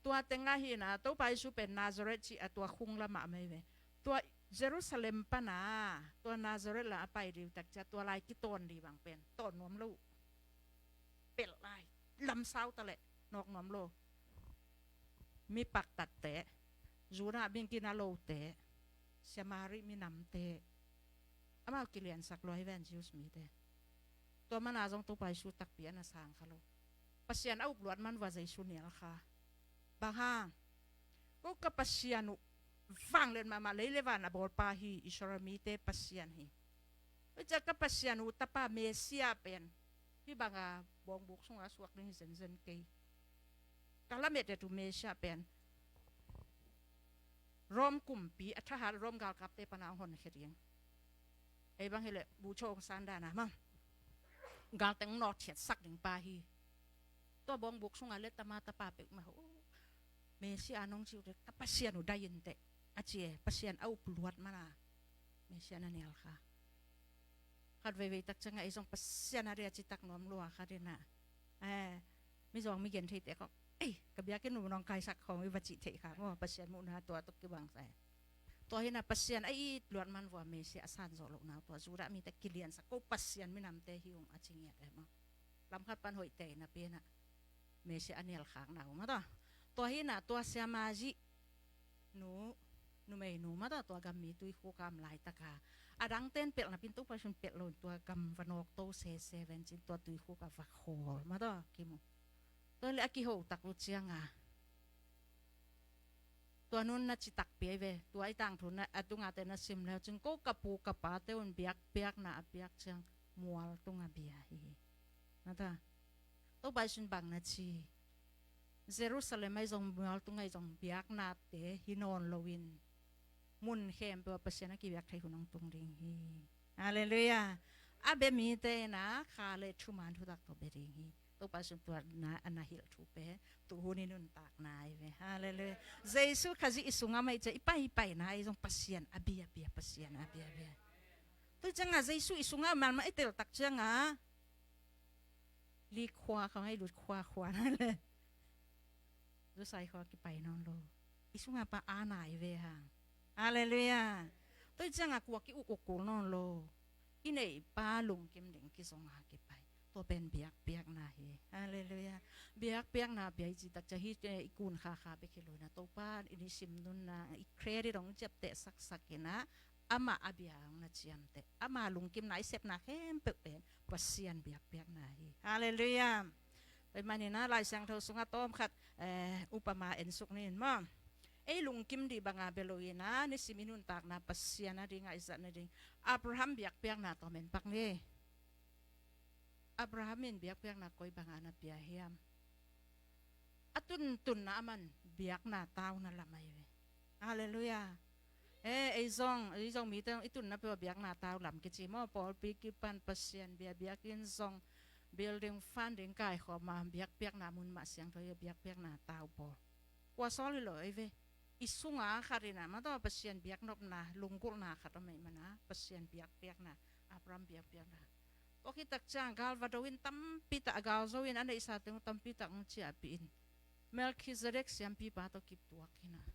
Tua teng ahi na Topa Jesu pen Nazareth cih a tua khung lamah mei ve. Tua Jerusalem pana tua Nazareth la a pai diu tak cia tua lai kitawn di bang pen tawn nuam lo. Pelh lai lamsau ta leh nawk nuam lo. Mi paktatte Judah bingkina lote Samari minamte amau kiliansak lua hi ven Jews mite. Tua mana zong Topa Jesu takpi a na sang kha lo. Pasian a up luat man vua Jesu nial kha. Bang hang? Ko ka Pasian uh, vanglian mahmah lei le van a bawlpa hi, Israel mite Pasian hi. Tua ciang ka Pasian uh tapa Messiah pen hih banga bawngbuk sunga suak ding hi zenzen kei. Ka lamet uh Messiah pen Rom kumpi a thahat Rom galkapte pana hong honkhia ding. Ei bang hileh buchong sandana ma galteng nawt thiatsak ding pa hi. Tua bawngbuk sunga le tama tapa peuhmah uh Messiah nong ci uh teh ka Pasian uh dai in teh a ci e. Pasian a up luat mana Messiah na nial kha. Khat veivei tak ciangah ei zong Pasian a ria citak nuam lua khat inah, eh, mi zong mi gen theite kong, ei, ka biakinn uh nong kaisak khong i va cih theih kha maw, Pasian muhna tua tuk kibang sai. Tua hinah Pasian a it luat man vua Messiah a san zawh lohna uh tua Judah mite kiliansak ko Pasian minamte hi ung a ci ngiat e maw. Lamkhat pan hoih tei napi inah Messiah a nial khakna uh mata. Tua hinah tua siamazih nu, numeinu mata tua gam mi tuikhuk a om laitaka a dangten pelh napin Topa Jesu in pelh lo in tua gam va nawk to sese ven cin tua tuikhuk a va khawl mata kimu. Tua le a kiho tak uh cianga tua nun na ci takpi ai ve. Tua i tangthu na a tunga te na sim leu cin ko ka pu ka pate un biakpiakna a piak ciang mual tunga bia hi. Mata Topa Jesu in bang na ci? Jerusalem ahi zong mual tung ahi zong biaknate hi nawn loin mun khempeuh ah Pasian a kibiak thei hun hong tung ding hi. Halleluiah. A bia mite inah kha le thuman thutak tawh bia ding hi. Topa Jesu in tua na a na hilh thu pen tuhun i nuntakna ahi ve. Halleluiah. Jesu Khazih i sungah mah i cia i paipaina ahi zong Pasian a biabia, Pasian a biabia. Tua ciangah Jesu i sungah malmah i tel tak ciangah Lik khua khong ei lut khua khua na le. Zusai khua kipai nawn lo. I sunga pa a nai ve hang. Halleluiah. Tua i cianga kua ki uk uk kul nawn lo. I neih pa lungkim ding kizonga kipai. Tua pen biakpiakna hi. Halleluiah. Biakpiakna pia i ci tak cia hi, eh, i kun kha kha bek hi lo ina Topa i nisim nunna i credit hong ciapteh saksak ina ama a bia hong na ciamteh. Ama lungkimna i sepna khempeuh pen Pasian biakpiakna hi. Halleluiah. Tua i manina Lai Siangtho sunga tawm khat, eh, upama ensuk nin maw. Ei lungkim dih banga bia lo ina nisim i nuntakna Pasian a dinga i zatna ding Abraham biakpiakna tawm en pak ni. Abraham in biakpiakna koi banga na pia hiam? A tuntunna a man biakna tauna lam ahi ve. Halleluiah. Eh, ei zong, ei zong mite i tunna peuh biakna tau lam kici maw, pawlpi kipan Pasian bia, biakinn zong, building funding kaikhawma biakpiakna mun mah siangtho hi a biakpiakna tau pawl. Kua sawl hi lo ei ve. I sunga khat ina mataw Pasian biaknopna, lunggulhna khat a meih mana Pasian biakpiakna, Abraham biakpiakna. Tua khit tak ciang galvado in tampi tak a galzo in a neihsa teng tampi tak hong ciahpih in Melkhizedek siampipa tawh kiptuak hina.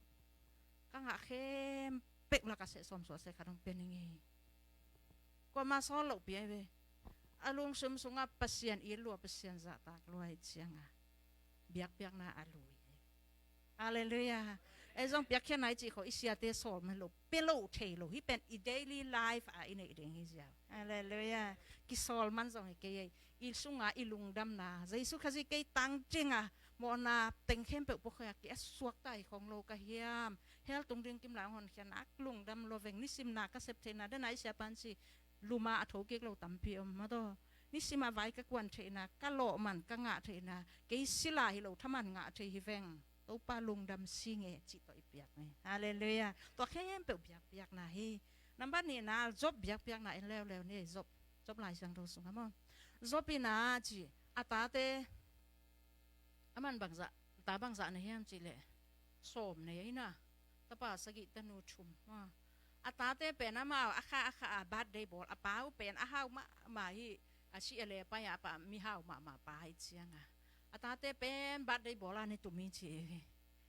Ka ngah khempeuh laka seh sawmsuah seh khat hong pia ning hi. Kuama sawl lohpi ahi ve. A lungsim sunga Pasian it lua, Pasian zahtak lua i cianga biakpiakna a lui hi. Halleluiah. Ei zong piakkhiatna i cih khawh i siate sawl man lo, pia lo thei lo. Hih pen i daily life a i neih ding hi ziau. Halleluiah. Kisawl man zong hi kei ei. I sunga i lungdamna Jesu Khazih kei tang dinga mawhna teng khempeuh pawkhawia ki a suakta hi khong lo ka hiam? Hell tung ding kim lai hong honkhiatna ak lungdam lo veng nisimna ka sep theihna dena i siapan ci luma a thokik lo tampi om mataw. Nisima vai ka kuan theihna, ka lawhman ka ngah theihna, kei sila hi lo thaman ngah thei hi veng. Topa lungdam si nge cih tawh i piak ni. Halleluiah. Tua khempeuh biakpiakna hi. Nambat nihna Job biakpiakna en leuleu ni. Job, Job Lai Siangtho sunga maw. Job ina ci a tate a man bangzah, ta bangzah na hiam cih leh sawm nei ina. Tapa sagih tanu thum. A tate pen amau a kha a kha a birthday bawl a pau pen a hau mahmah hi. A sih a le pai a pa mi hau mahmah pa hi cianga a tate pen birthday bawl a ni tum hi ci.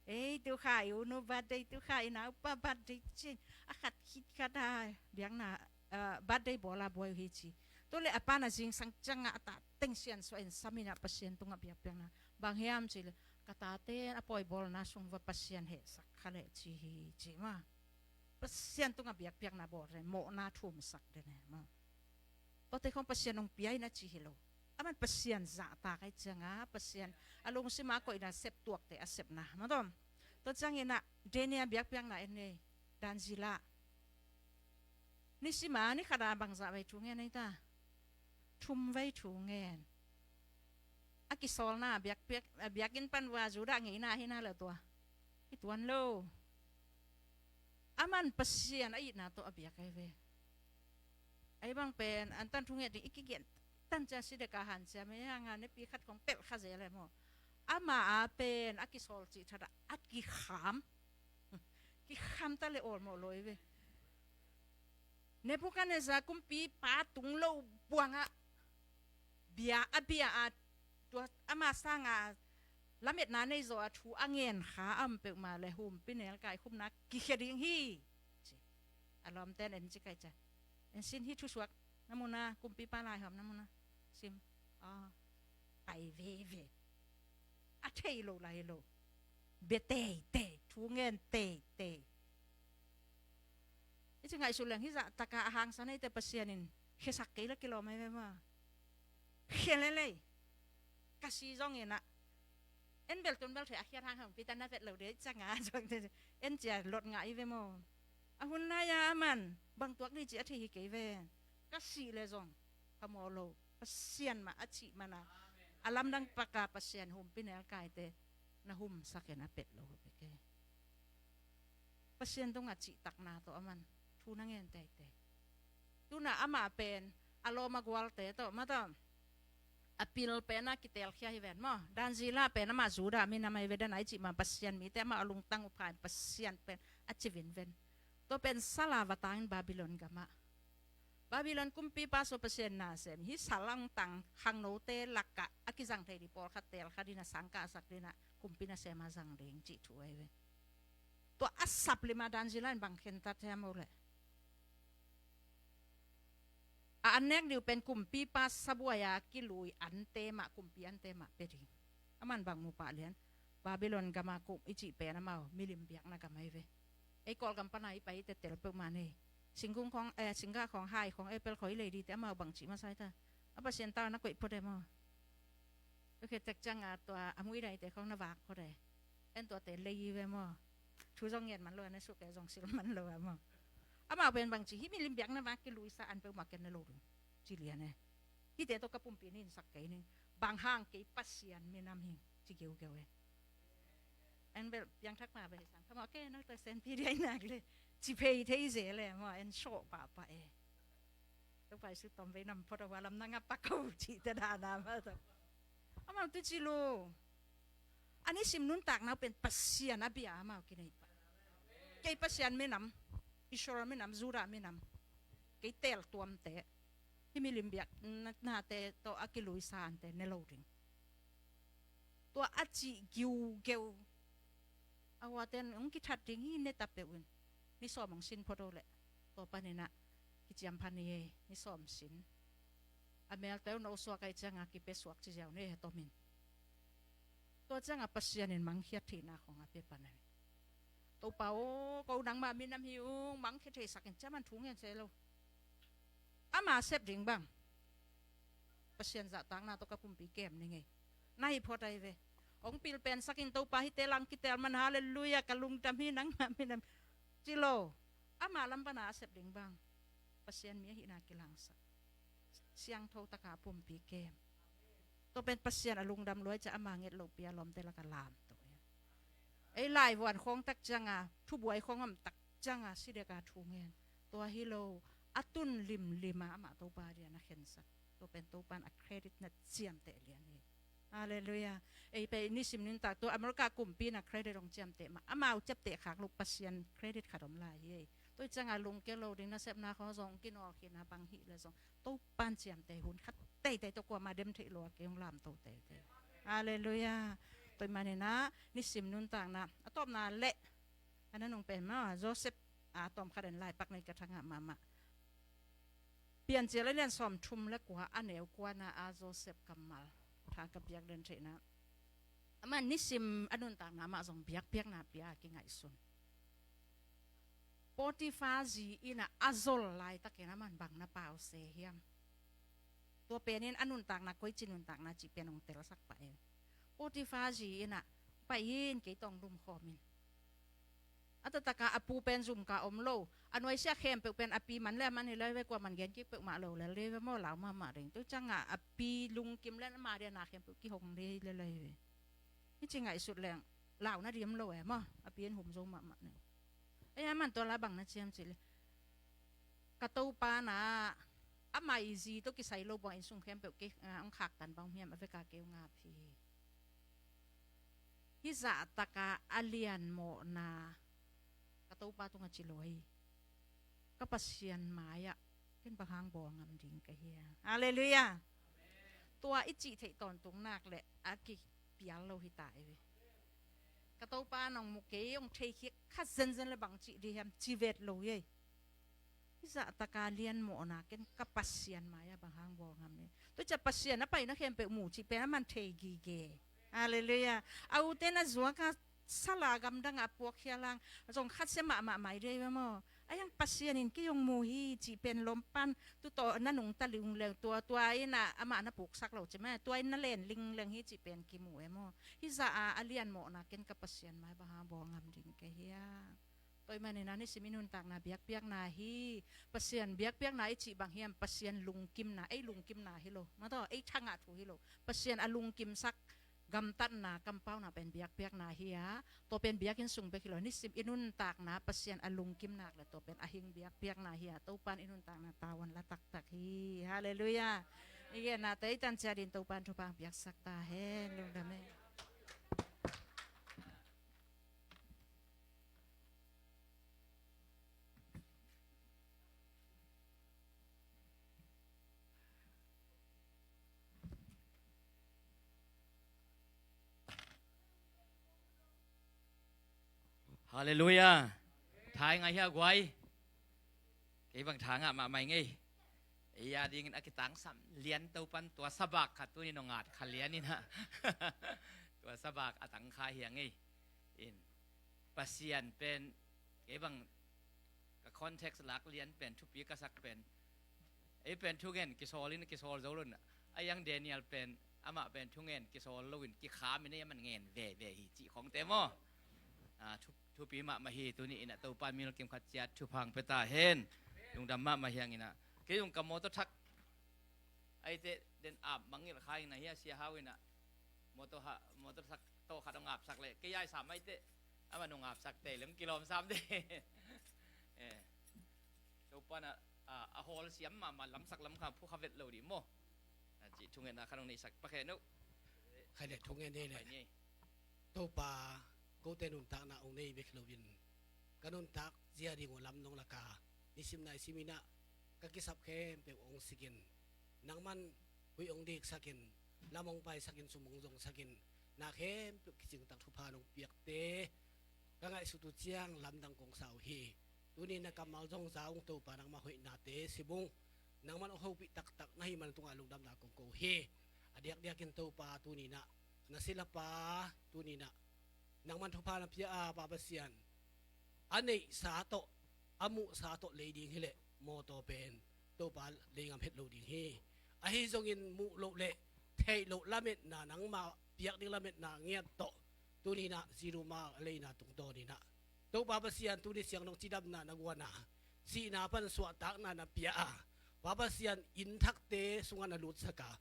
Ei tu kha i unu birthday, tu kha i naupa birthday cin a khat khit khat a biakna, ah, birthday bawl a buai uh hi ci. Tu le a pa na zingsang cianga a ta teng sian suah in samin a Pasian tungah biakpiakna bang hiam ci le ka tate a pawi bawlna sung va Pasian hehsak kha leh ci hi ci ma. Pasian tungah biakpiakna bawl re mawhna thumsak dene maw. Tuate khong Pasian hong pia in a ci hi lo. Aman Pasian zahtak ahih ciangin, Pasian a lungsim a koihna, sep tuakte a sepna, maw taw. Tua ciangin ah Daniel biakpiakna en ni, Daniel. Nisim a ni khat a bangzah vei thu ngen ei ta? Thum vei thu ngen. A kisawlna biakpiak, a biakinn pan vua Judah ngeina hi na le tua. Hi tuan lo. Aman Pasian a itna tawh a biak ahi ve. Ahi bang pen, an tan thu nget ding, i kigen tan cia si dek a han cia, mei hanga nepi khat khong pelh kha zel e maw. Ama a pen a kisawl cih thadah a kikham. Kikham ta le awlmawh lo hi ve. Nebuchadnezzar kumpipa tung lo buangah bia a bia a, tua ama sanga lametna nei zaw a thu a ngen kha a om peuhmah le humpi nelkai khumna kikhia ding hi, ci. A lawmten en ci kai ca. En sin hi thusuak na muna, kumpipa laihawm na muna. Sim. Aw. Pai veve. A thei lo lai lo. Bia teitei, thu ngen teitei. I ci ngaihsut leng hih zah taka a hangsan eite Pasian in khiasak kei la kilawm ahi ve maw. Khia lelei. Ka si zongin ah, en bel tun bel thei a khiat hang hang pi ta na vet lo dei cianga zong te, en cia lot ngah i ve maw. A hun lai-a aman bang tuak ni ci a thei hi kei ve. Ka sih le zong phamawh lo. Pasian mah a cih mana a lamdang paka Pasian humpi nelkaite na humsak in a pet lo hi ve kei. Pasian tungah cihtakna tawh aman thu na ngen teitei. Tuna amah pen a lawm a gualte tawh, mata, a pil pen a kitelkhia hi ven maw. Daniel pen amah Judah minam ahi ve, dan a i cih ma Pasian mite amah a lungtang uh pha in Pasian pen a ci vinven. Tua pen sal a va tangin Babylon gamah, Babylon kumpipa sung Pasian nasem hi, sal a hong tang khangnote lakah a kizang thei ding pawlkhat telkha ding a, sangkahsak ding a, kumpi nasem a zang ding cih thu ahi ve. Tua a sap lima Daniel in bang khentat hiam uh leh, a an nek ding uh pen kumpipa sabuai a kilui ante mah, kumpi ante mah pia ding. Aman bang mu pah lian, Babylon gam a kum i cih pen amau milim biakna gam ahi ve. Ei Kawlgam pana i pai i tetel peuhmah nei. Singkung khawng, eh, singgah khawng, hai khawng, apple khawng i lei dingte amau bangci masa i ta. A Pasian tau na koih phot e maw. Tua khit tek cianga tua a muidaite khawng na vak phot e. En tuate lei i ve maw. Thu zong ngen man lo a, na suk e zong sil man lo a maw. Amau pen bangci, hih milim biakna vak kiluisa an peuhmah ken ne lo ding. Ci lian e. Hihte tawh ka pumpi ninsak kei ning. Bang hang kei Pasian minam hing. Ci geugeu e. En bel piangthak ma bel sang. Khamawh ke no ta sen pi dia i nak le. Ci phei thei ze le maw, en sawh pahpah e. Topa Jesu tawm vei nam phot a hua lam na ngap pak ko cihte dana mah tawh. Amau tu ci lo. A nisim nuntakna uh pen Pasian a bia amau kinei pah. Kei Pasian minam, Israel minam, Judah minam, kei tel tuamte, hih milim biaknate tawh a kiluisa ante ne lo ding. Tua a cih giugeu. A huaten hong kithat ding hi, ne ta peuh in. Ni sawm hong sin phot uh leh, tua panin ah kiciam pha ni ei, ni sawm sin. A melte uh no suak ahih cianga kipia suak ci ziau ni ei, he tomin. Tua cianga Pasian in mangkhiat theihna khawng a pia pan ahi. Topa aw, ko nangmah minam hi ung, mangkhia theisak in, ciaman thu ngen se lo. Ama sep ding bang Pasian zahtakna tawh ka pumpi kem ning ei. Na hi phot ahi ve. Hong pil pensak in, Topa, hihte lang kitel man, halleluiah, ka lungdam hi, nangmah minam, ci lo. Ama lam pana a sep ding bang Pasian mi ahihna kilangsak, siangtho taka a pumpi kem. Tua pen Pasian a lungdam lua ahih ciang ama nget lohpi a lawmte lakah lamto hi. Ei laivuan khawng tak cianga, thubuai khawng om tak cianga si deka thu ngen. Tua hi lo, a tun limlima amah Topa dia na khensak. Tua pen Topan a credit na ciamteh lian hi. Halleluiah. Ei pen nisim nuntak tua America kumpi na credit hong ciamteh mah, amau ciapteh khak loh Pasian credit khat om lai hi. Tua cianga lungkia lo ding, nasepna khawng zong kinawlkhina bang hih le zong Topan ciamteh, hun khat teitei tawh kuamah dem theih lo a kei hong lamto teitei. Halleluiah. Tua ahih manin ah nisim nuntakna a tawpna leh a nanung pen mah Joseph a tawm khat en, laipak nei ka thangah mahmah. Piancil a lian sawmthum le kua, a neu kuana a Joseph kammal tha ka piak den theihna. Amah nisim a nuntakna amah zong biakpiakna pia a kingaihsun. Potiphar zi inn ah a zol laitakin aman bang na pause hiam? Tua penin a nuntakna, koici nuntakna cih pen hong telsak pah e. Potiphar zi inah pai in, kei tawh hong lumkhawm in. A taktakah a pu pen zumka om lo. A nuaisiah khempeuh pen a pi man le a man hi lai ve, kuaman gen kik peuhmah lo lel dei ve maw, lau mahmah ding. Tua ciangah a pi lungkim le ama dia na khempeuh kihong dei le lai ve. Hih ci ngaihsut leng lau na diam lo e maw, a pi in hum zo mahmah ne. Ei, a man tua la bang na ciam cih le, ka topa na, a mai zi tawh kisai lo buang inn sung khempeuh kei, ah, hong khaktan bang hiam, a veka kei hong ap hi. Hih zahtaka a lianmawhna ka topa tungah ci lo hi. Ka Pasian mai-ah ken bang hang bawl ngam ding ka hiam? Halleluiah. Tua i cih theih tawntung nak leh a kipial lo hi ta ei ve. Ka topa nong mu kei hong thei khia kha zenzen le bang cih dih hiam, ci vet lo hi ei. Hih zahtaka lianmawhna ken ka Pasian mai-ah bang hang bawl ngam ding. Tua ciah Pasian a paina khempeuh mu cih pen a man thei gige. Halleluiah. A ute na zuaka sala gamdangah a puakkhia lang zong khatsia mahmah mai dei ve maw. A hiang Pasian in kei hong mu hi cih pen lompan tu tawh na nungta ling leng, tua, tua inah amah na puksak lo ci mah, tua in na len lingleng hi cih pen kimu e maw. Hih zah a lianmawhna ken ka Pasian mai bang hang bawl ngam ding ka hiam? Tua ahih manin a nisim i nuntakna biakpiakna hi. Pasian biakpiakna i cih bang hiam? Pasian lungkimna, ei lungkimna hi lo. Mataw, ei thangah thu hi lo. Pasian a lungkimsak gamtatna, kampauna pen biakpiakna hi a, tua pen biakinn sung bek hi lo. Nisim i nuntakna Pasian a lungkim nak le tua pen a hing biakpiakna hi a, Topan i nuntakna tavuan la taktak hi. Halleluiah. I genna tei tan ciat in Topan thupha piaksak ta hen. Lungdam e. Halleluiah. Thai ngai hia guai. Kei bang tha ngah mahmah ing ei. Ei a dingin a kitangsam lian Topan tua sabak khat tuni nong at kha lian inah. Tua sabak a tangkha hiang ei. In Pasian pen kei bang ka context lak lian pen thupi ka sak pen, ei pen thungen kisawl in kisawl zo lo in, a hiang Daniel pen amah pen thungen kisawl lo in kikham in ei a man ngen veve hi cih khongte maw. Ah, thu, thupi mahmah hi. Tuni inah Topan min kim khat ciat thupha pia ta hen. Lungdam mahmah hiang inah. Kei zong ka mawtaw thak aite den ap mangngilh kha inah hia Sia Hau inah mawtaw ha, mawtaw thak tawh khat hong apsak leh kei ai sam aite ama nong apsak te leng kilawm sam te. Eh, Topan a, a, a hawl siam mahmah lamsak lamkha phu kha vet lo dih maw. A cih thungetna khat hong neisak pakhe no. Khai le thungen dei le. Topa, kote nuntakna hong nei bek loin ka nuntak zia ding uh lam nong laka, nisim naisim inah ka kisap khempeuh hong sikin, nangman huih hong diksakin, lam hong paisakin, sum hong zongsakin, na khempeuh kicingtak thupha nong piakte ka ngaihsut uh ciang lamdang kong sa uh hi. Tuni na kammal zong za ung Topa, nangmah hoihnate sim ung. Nangman hong hopih taktak na hih man tungah lungdamna kong ko uh hi. A diakdiakin Topa tuni na, na silapa tuni na nangman thupha na pia a, Pa Pasian, a neihsa tawh, a muhsa tawh lei ding hileh mawtaw pen Topa lei ngam het lo ding hi. Ahi zongin muh loh le theih loh lametna, nangma piak ding lametna ngiat tawh tuni na ziruma leina tungtawn inah Topa Pasian, tuni siang nong cidamna na guana, sihna pan suahtakna na pia a, Pa Pasian, inn thakte sungah na lutsak a,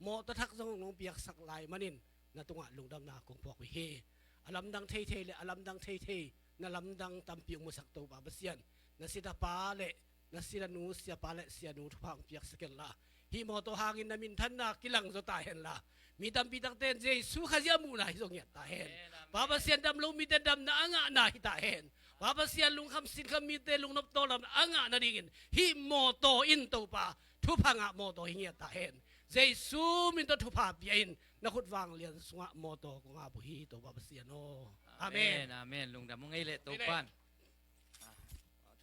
mawtaw thak zong nong piaksak lai manin na tungah lungdamna kong puak uh hi. A lamdang theithei le a lamdang theithei na lamdang tampi hong musak Topa Pasian, na sitapa le na sitanu, siapa le sianu thupha hong piaksak hen la, hih mawtaw hangin na minthanna kilang zaw ta hen la, mi tampi takte in Jesu Khazih a muhna hi zaw ngiat ta hen. Amen, amen. Pa Pasian, dam lo mite damna a ngahna hi ta hen. Pa Pasian, lungkham sinkham mite lungnop tawldamna a ngah nadingin hih mawtaw in Topa thupha ngah mawtaw hi ngiat ta hen. Jesu min tawh thupha pia in, na khut vanglian sungah mawtaw kong ap uh hi Topa Pasian aw. Amen. Amen, amen. Lungdam ung ei le Topan. Ah,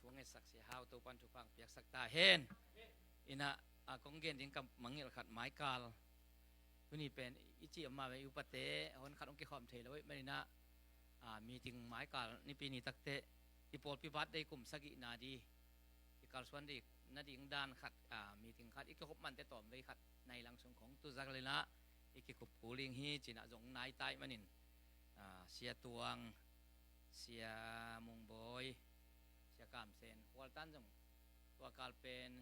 thu ngetsak Sia Hau, Topan thupha piaksak ta hen. Inah, a kong gen ding ka mangngilh khat Michael. Tuni pen i cih mah ve, i upate hon khat hong kikhawm thei lo ih maninah, a, meeting Michael nipi ni takte i pawlpi birthday kum sagihna di i kalsuan di Nading dan khat, ah, meeting khat, i kikhop mante tawmvei khat nai lang sung khong tu zak lila i kikup kul ding hi, cinah zong nai tai manin, ah, Sia Tuang, Sia Mungbawi, Sia Kamsen, Hualtan zong tua kal pen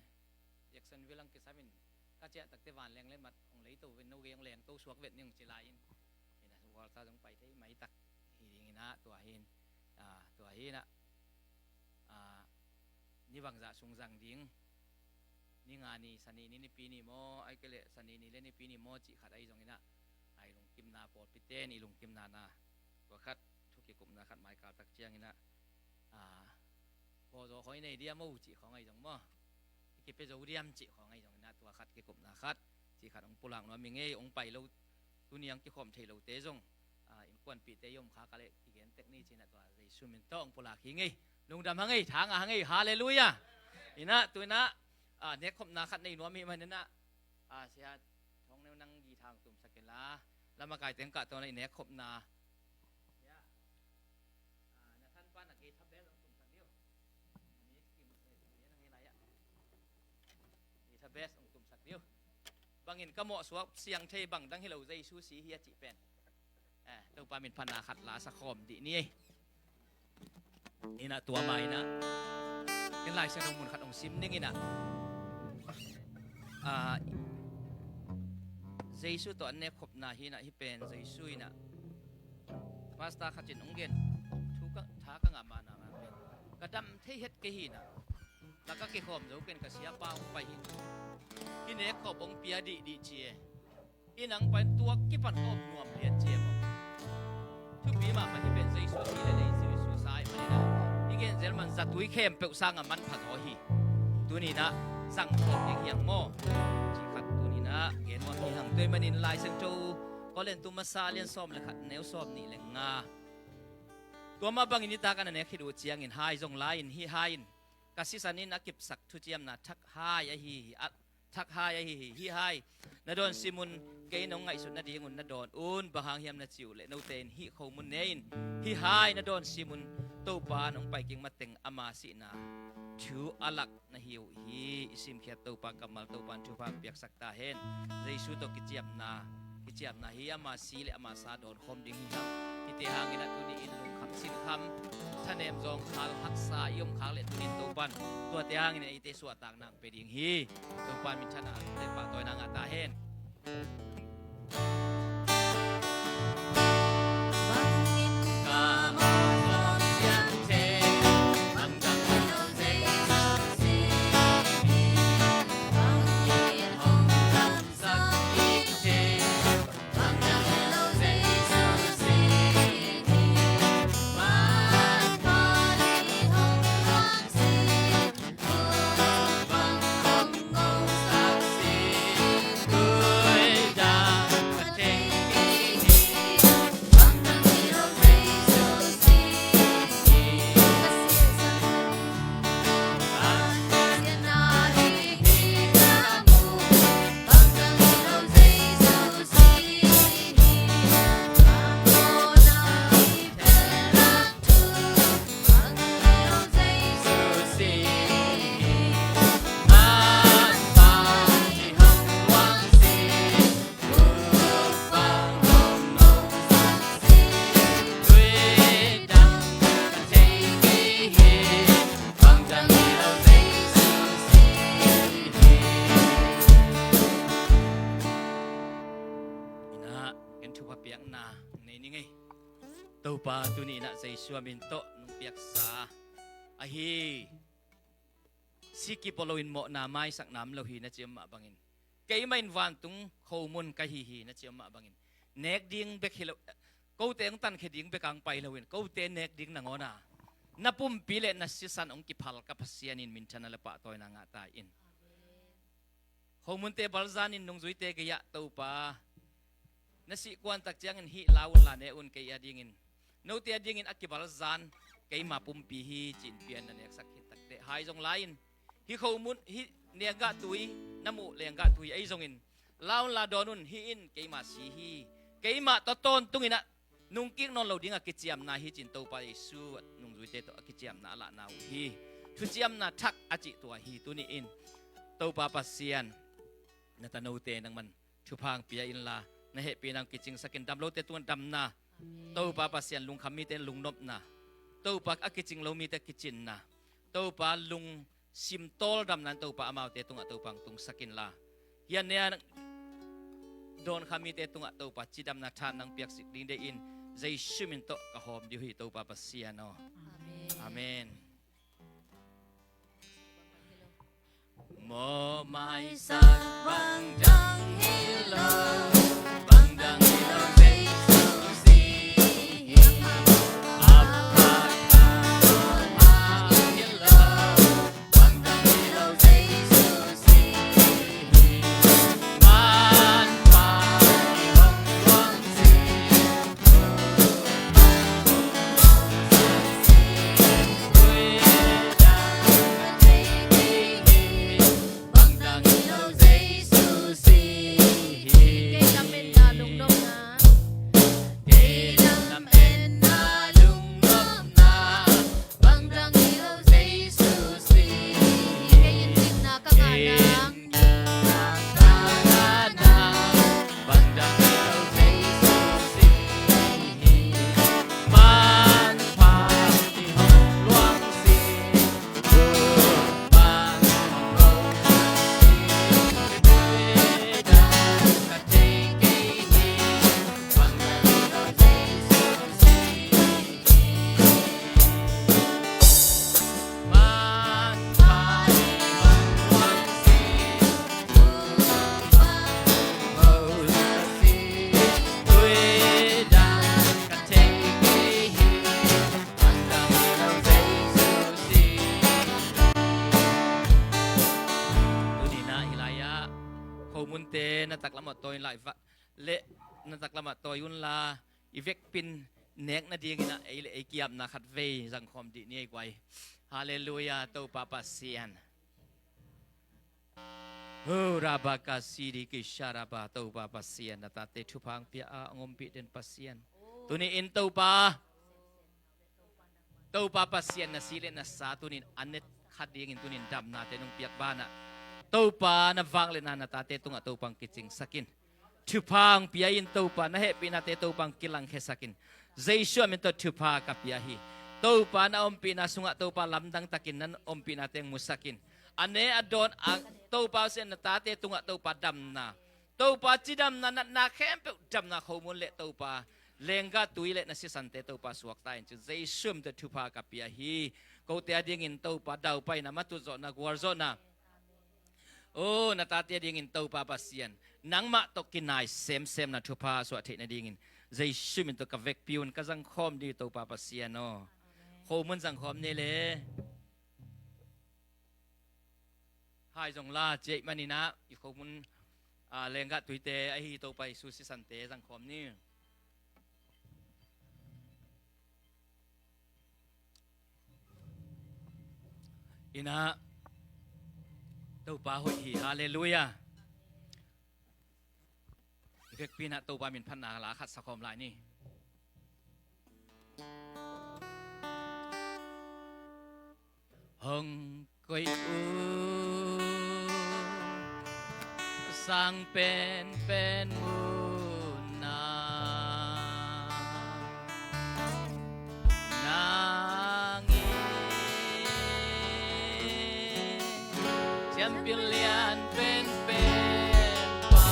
Jacksonville ang kisamin ka ciah takte vanleng le mat hong leito ven, no gei hong lengto suak vet ning ci lai-in, inah Hualtan zong pai thei mai tak hi ding inah tua hin, ah, tua hinah, ah, ni bangzah sung zang ding, ni nga ni, sani ni nipi ni maw, ai kei le sani ni le nipi ni maw cih khat ahi zong inah, ai lungkimna pawlpite in i lungkimna na tua khat, thu kikupna khat mai kal tak ciang inah, ah, pawzaw khong i nei diam o cih khong ahi zong maw, i kipia zo diam cih khong ahi zong inah tua khat kikupna khat cih khat hong pulak nuam i ngei, hong pai lo tuni ang kikhawm thei lote zong, ah, innkuanpihte i om kha ka leh kigen tek ni cinah tua Jesu min tawh hong pulak hi ngei. Lungdam ha ngei, thang a ha ngei, halleluiah. Inah tu inah, ah, nekkhopna khat nei nuam hi man inah, ah, Sia Thong Neu nang guitar hong tumsak inla, lamakaite hong kahto na i nekkhopna. Ya. Ah, na thanpa na guitar bel hong tumsak diu. Guitar bel hong tumsak diu. Bangin ka mawhsuak siang thei bang dang hi lo Jesu si hi a cih pen, eh, Topa min phatna khat la sa khawm dih ni ei. Inah tua ma inah ken Lai Siangtho mun khat hong sim ning inah, ah, Jesu tawh an nekkhopna hi inah, hih pen Jesu inah pastor khat in hong gen thu ka, tha ka ngah mahna ma pen ka dam thei het kei hi inah, la ka kikhawm zo ken ka siapa hong pai hi, hih nekkhop hong pia dihdih ci e. Inah hong pai in tua kipan ka om nuam lian ci e maw. Thupi mahmah hi pen Jesu si le lei Jesu sa i man inah i gen zel man zatui khempeuh sangah manpha zaw hi. Tuni inah zang khawm ding hi hang maw, cih khat tuni inah gen nuam hi hang. Tua ahih manin Lai Siangtho Korintu masa lian sawm le khat neu sawm nih le nga. Tua mah bangin nitak a na nek khit uh ciangin hai zong la-in, hih hai in ka sisan in a kipsak thuciamna thak hai ahi hi, a, thak hai ahi hi. Hih hai na dawn sim un, kei nong ngaihsut nadingun na dawn un, bang hang hiam na cih uh leh note in hih khomun ne in hih hai na dawn sim un, Topa nong pai kik mateng ama sihna thu a lak na hi uh hi. I simkhiat Topa kammal Topa in thupha piaksak ta hen. Jesu tawh kiciamna, kiciamna hi, ama si le ama sa dawn khawm ding hi hang. Hihte hangin a tuni in lungkham sinkham, thanem zawngkhal haksa i om khak le tuni in Topa in tuate hangin eite suahtakna pia ding hi. Topa min thanna le pahtawina ngah ta hen. Inah, ken thupha piakna nei ning ei. Topa, tuni inah Jesu a min tawh nong piaksa ahi, si kip aw loin mawhna maisak nam lo hi na ci om mah bangin, keimah in vantung khomun ka hi hi na ci om mah bangin, nek ding bek hi lo, kote hong tankhia ding bek hong pai loin, kote nek ding nangawn a na pumpi le na sisan hong kiphal ka Pasian in minthanna le pahtawina ngah ta in. Khomunte balzan in nungzuite gei-ah Topa, na sih kuan tak ciangin hih la un la ne un, kei a dingin, note a dingin a kibalzan keima pumpi hi ci-in pian na neksak khit takteh, hai zong la-in, hih khomun, hih lenggah tui, na muh lenggah tui ahi zongin, la un la dawn un, hih in keima si hi, keimah tawh tawntung inah nungkik nawn lo ding a kiciamna hi ci-in Topa Jesu nungzuite tawh a kiciamna a lahna uh hi. thuciamna thak a cih tua hi. Tuni-in Topa Pasian, na tanote nangman thupha hong pia inla, na hehpihna hong kicingsakin, dam lote tungah damna, Topa Pasian, lungkham mite lungnopna, Topa, a kicing lo mite kicinna, Topa, lungsim tawldamna in Topa amaute tungah Topa hong tungsak inla, hih a ne-a dawnkha mite tungah Topa cidamna tha nang piaksik ding deihin Jesu min tawh ka hawm dih uh hi, Topa Pasian aw. Amen. Amen. Mawhmaisak bang dang hi lo, bang dang hi lo, Jesu si hi. A phat a dawn hi lo, bang dang hi lo, Jesu si hi. Manpha i hong luang si. Tuni-in ah hih lai-ah khomunte na taklamah tawi lai va le, na taklamah tawi unla, i vekpi-in nek nadingin ah ei le ei ki-apna khatvei zangkhawm dih ni ei guai. Halleluiah, Topa Pasian. Ho, rabaka sidi kisha raba, Topa Pasian, na tate thupha hong pia a hong ompih den Pasian. Tuni-in Topa, Topa Pasian, na si le na sa tuni-in a ne khat dingin tuni-in damnate nong piak banah, Topa, na vangliatna na tate tungah Topa hong kicingsak in. Thupha hong pia in Topa, na hehpihnate Topa hong kilangkhiasak in. Jesu a min tawh thupha ka pia hi. Topa, na ompihna sungah Topa, lamdang takin na ompihnate hong musak in. A ne a dawn a, Topa, Pasian, na tate tungah Topa damna, Topa, cidamna, natna khempeuh damna khomun le Topa, lenggah tui le na sisante Topa suakta in ci-in Jesu a min tawh thupha ka pia hi. Kote a dingin Topa, daupaina, matuh zawhna, gualzawhna, o, na tate a dingin Topa Pasian, nangmah tawh kinai semsemna thupha suah theih nadingin Jesu min tawh ka vekpi un, ka zangkhawm dih Topa Pasian aw. Khomun zangkhawm ni le. Hai zong la ciah manin ah i khomun, a, lenggah tuite ahi Topa Jesu sisante zangkhawm ni. Inah Topa hoih hi, halleluiah. I vekpi-in ah Topa min phatna la khat sakhawm lai ni. Hong koih un sang penpen munah, nang in siampi lian penpen pa.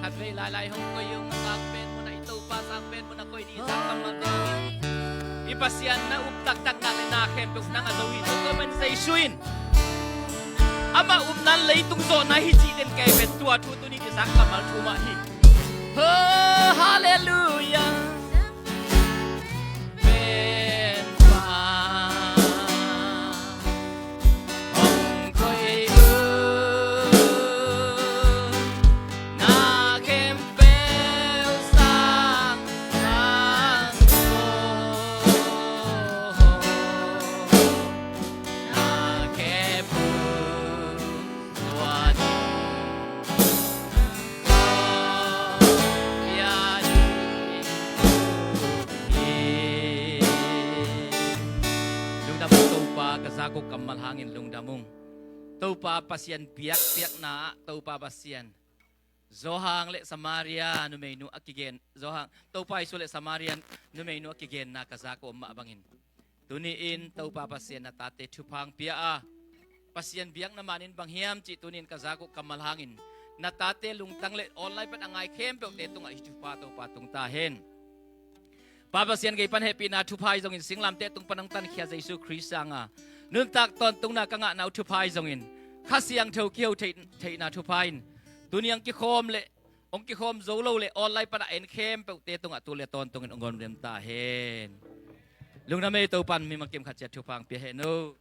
Khatvei lailai hong koih ung, a sangpen munah, i Topa sangpen munah koih ni, i zak kammalte. I Pasian na up taktak nak le na khempeuh nang a zo hi, Topa Jesu in. Amah upna leitung zawhna hi cih den kei pen tua thu tuni i zak kammal thu mah hi. Oh, halleluiah. Pen pa. Ka zak uh kammal hangin lungdam ung. Topa Pasian biakpiakna ah Topa Pasian Johan le Samaria numeinu a kigen, Johan, Topa Jesu le Samaria numeinu a kigenna ka zak uh om mah bangin, tuni-in Topa Pasian na tate thupha hong pia a, Pasian biakna manin bang hiam cih tuni-in ka zak uh kammal hangin na tate lungtang le online pan a ngai khempeuhte tungah hih thupha Topa tung ta hen. Pa Pasian, gei pan hehpihna thupha hi zongin singlamteh tung pan hong tankhia Jesu Khrist sanga nuntak tawntungna ka ngahna uh thupha hi zongin Kha Siangtho kiho theih, theihna thupha in tuni hong kikhawm le hong kikhawm zo lo le online pan a en khempeuhte tungah tu le tawntungin hong gawm lem ta hen. Lungdam ei, Topa in mi mangkim khat ciat thupha hong pia hen uh.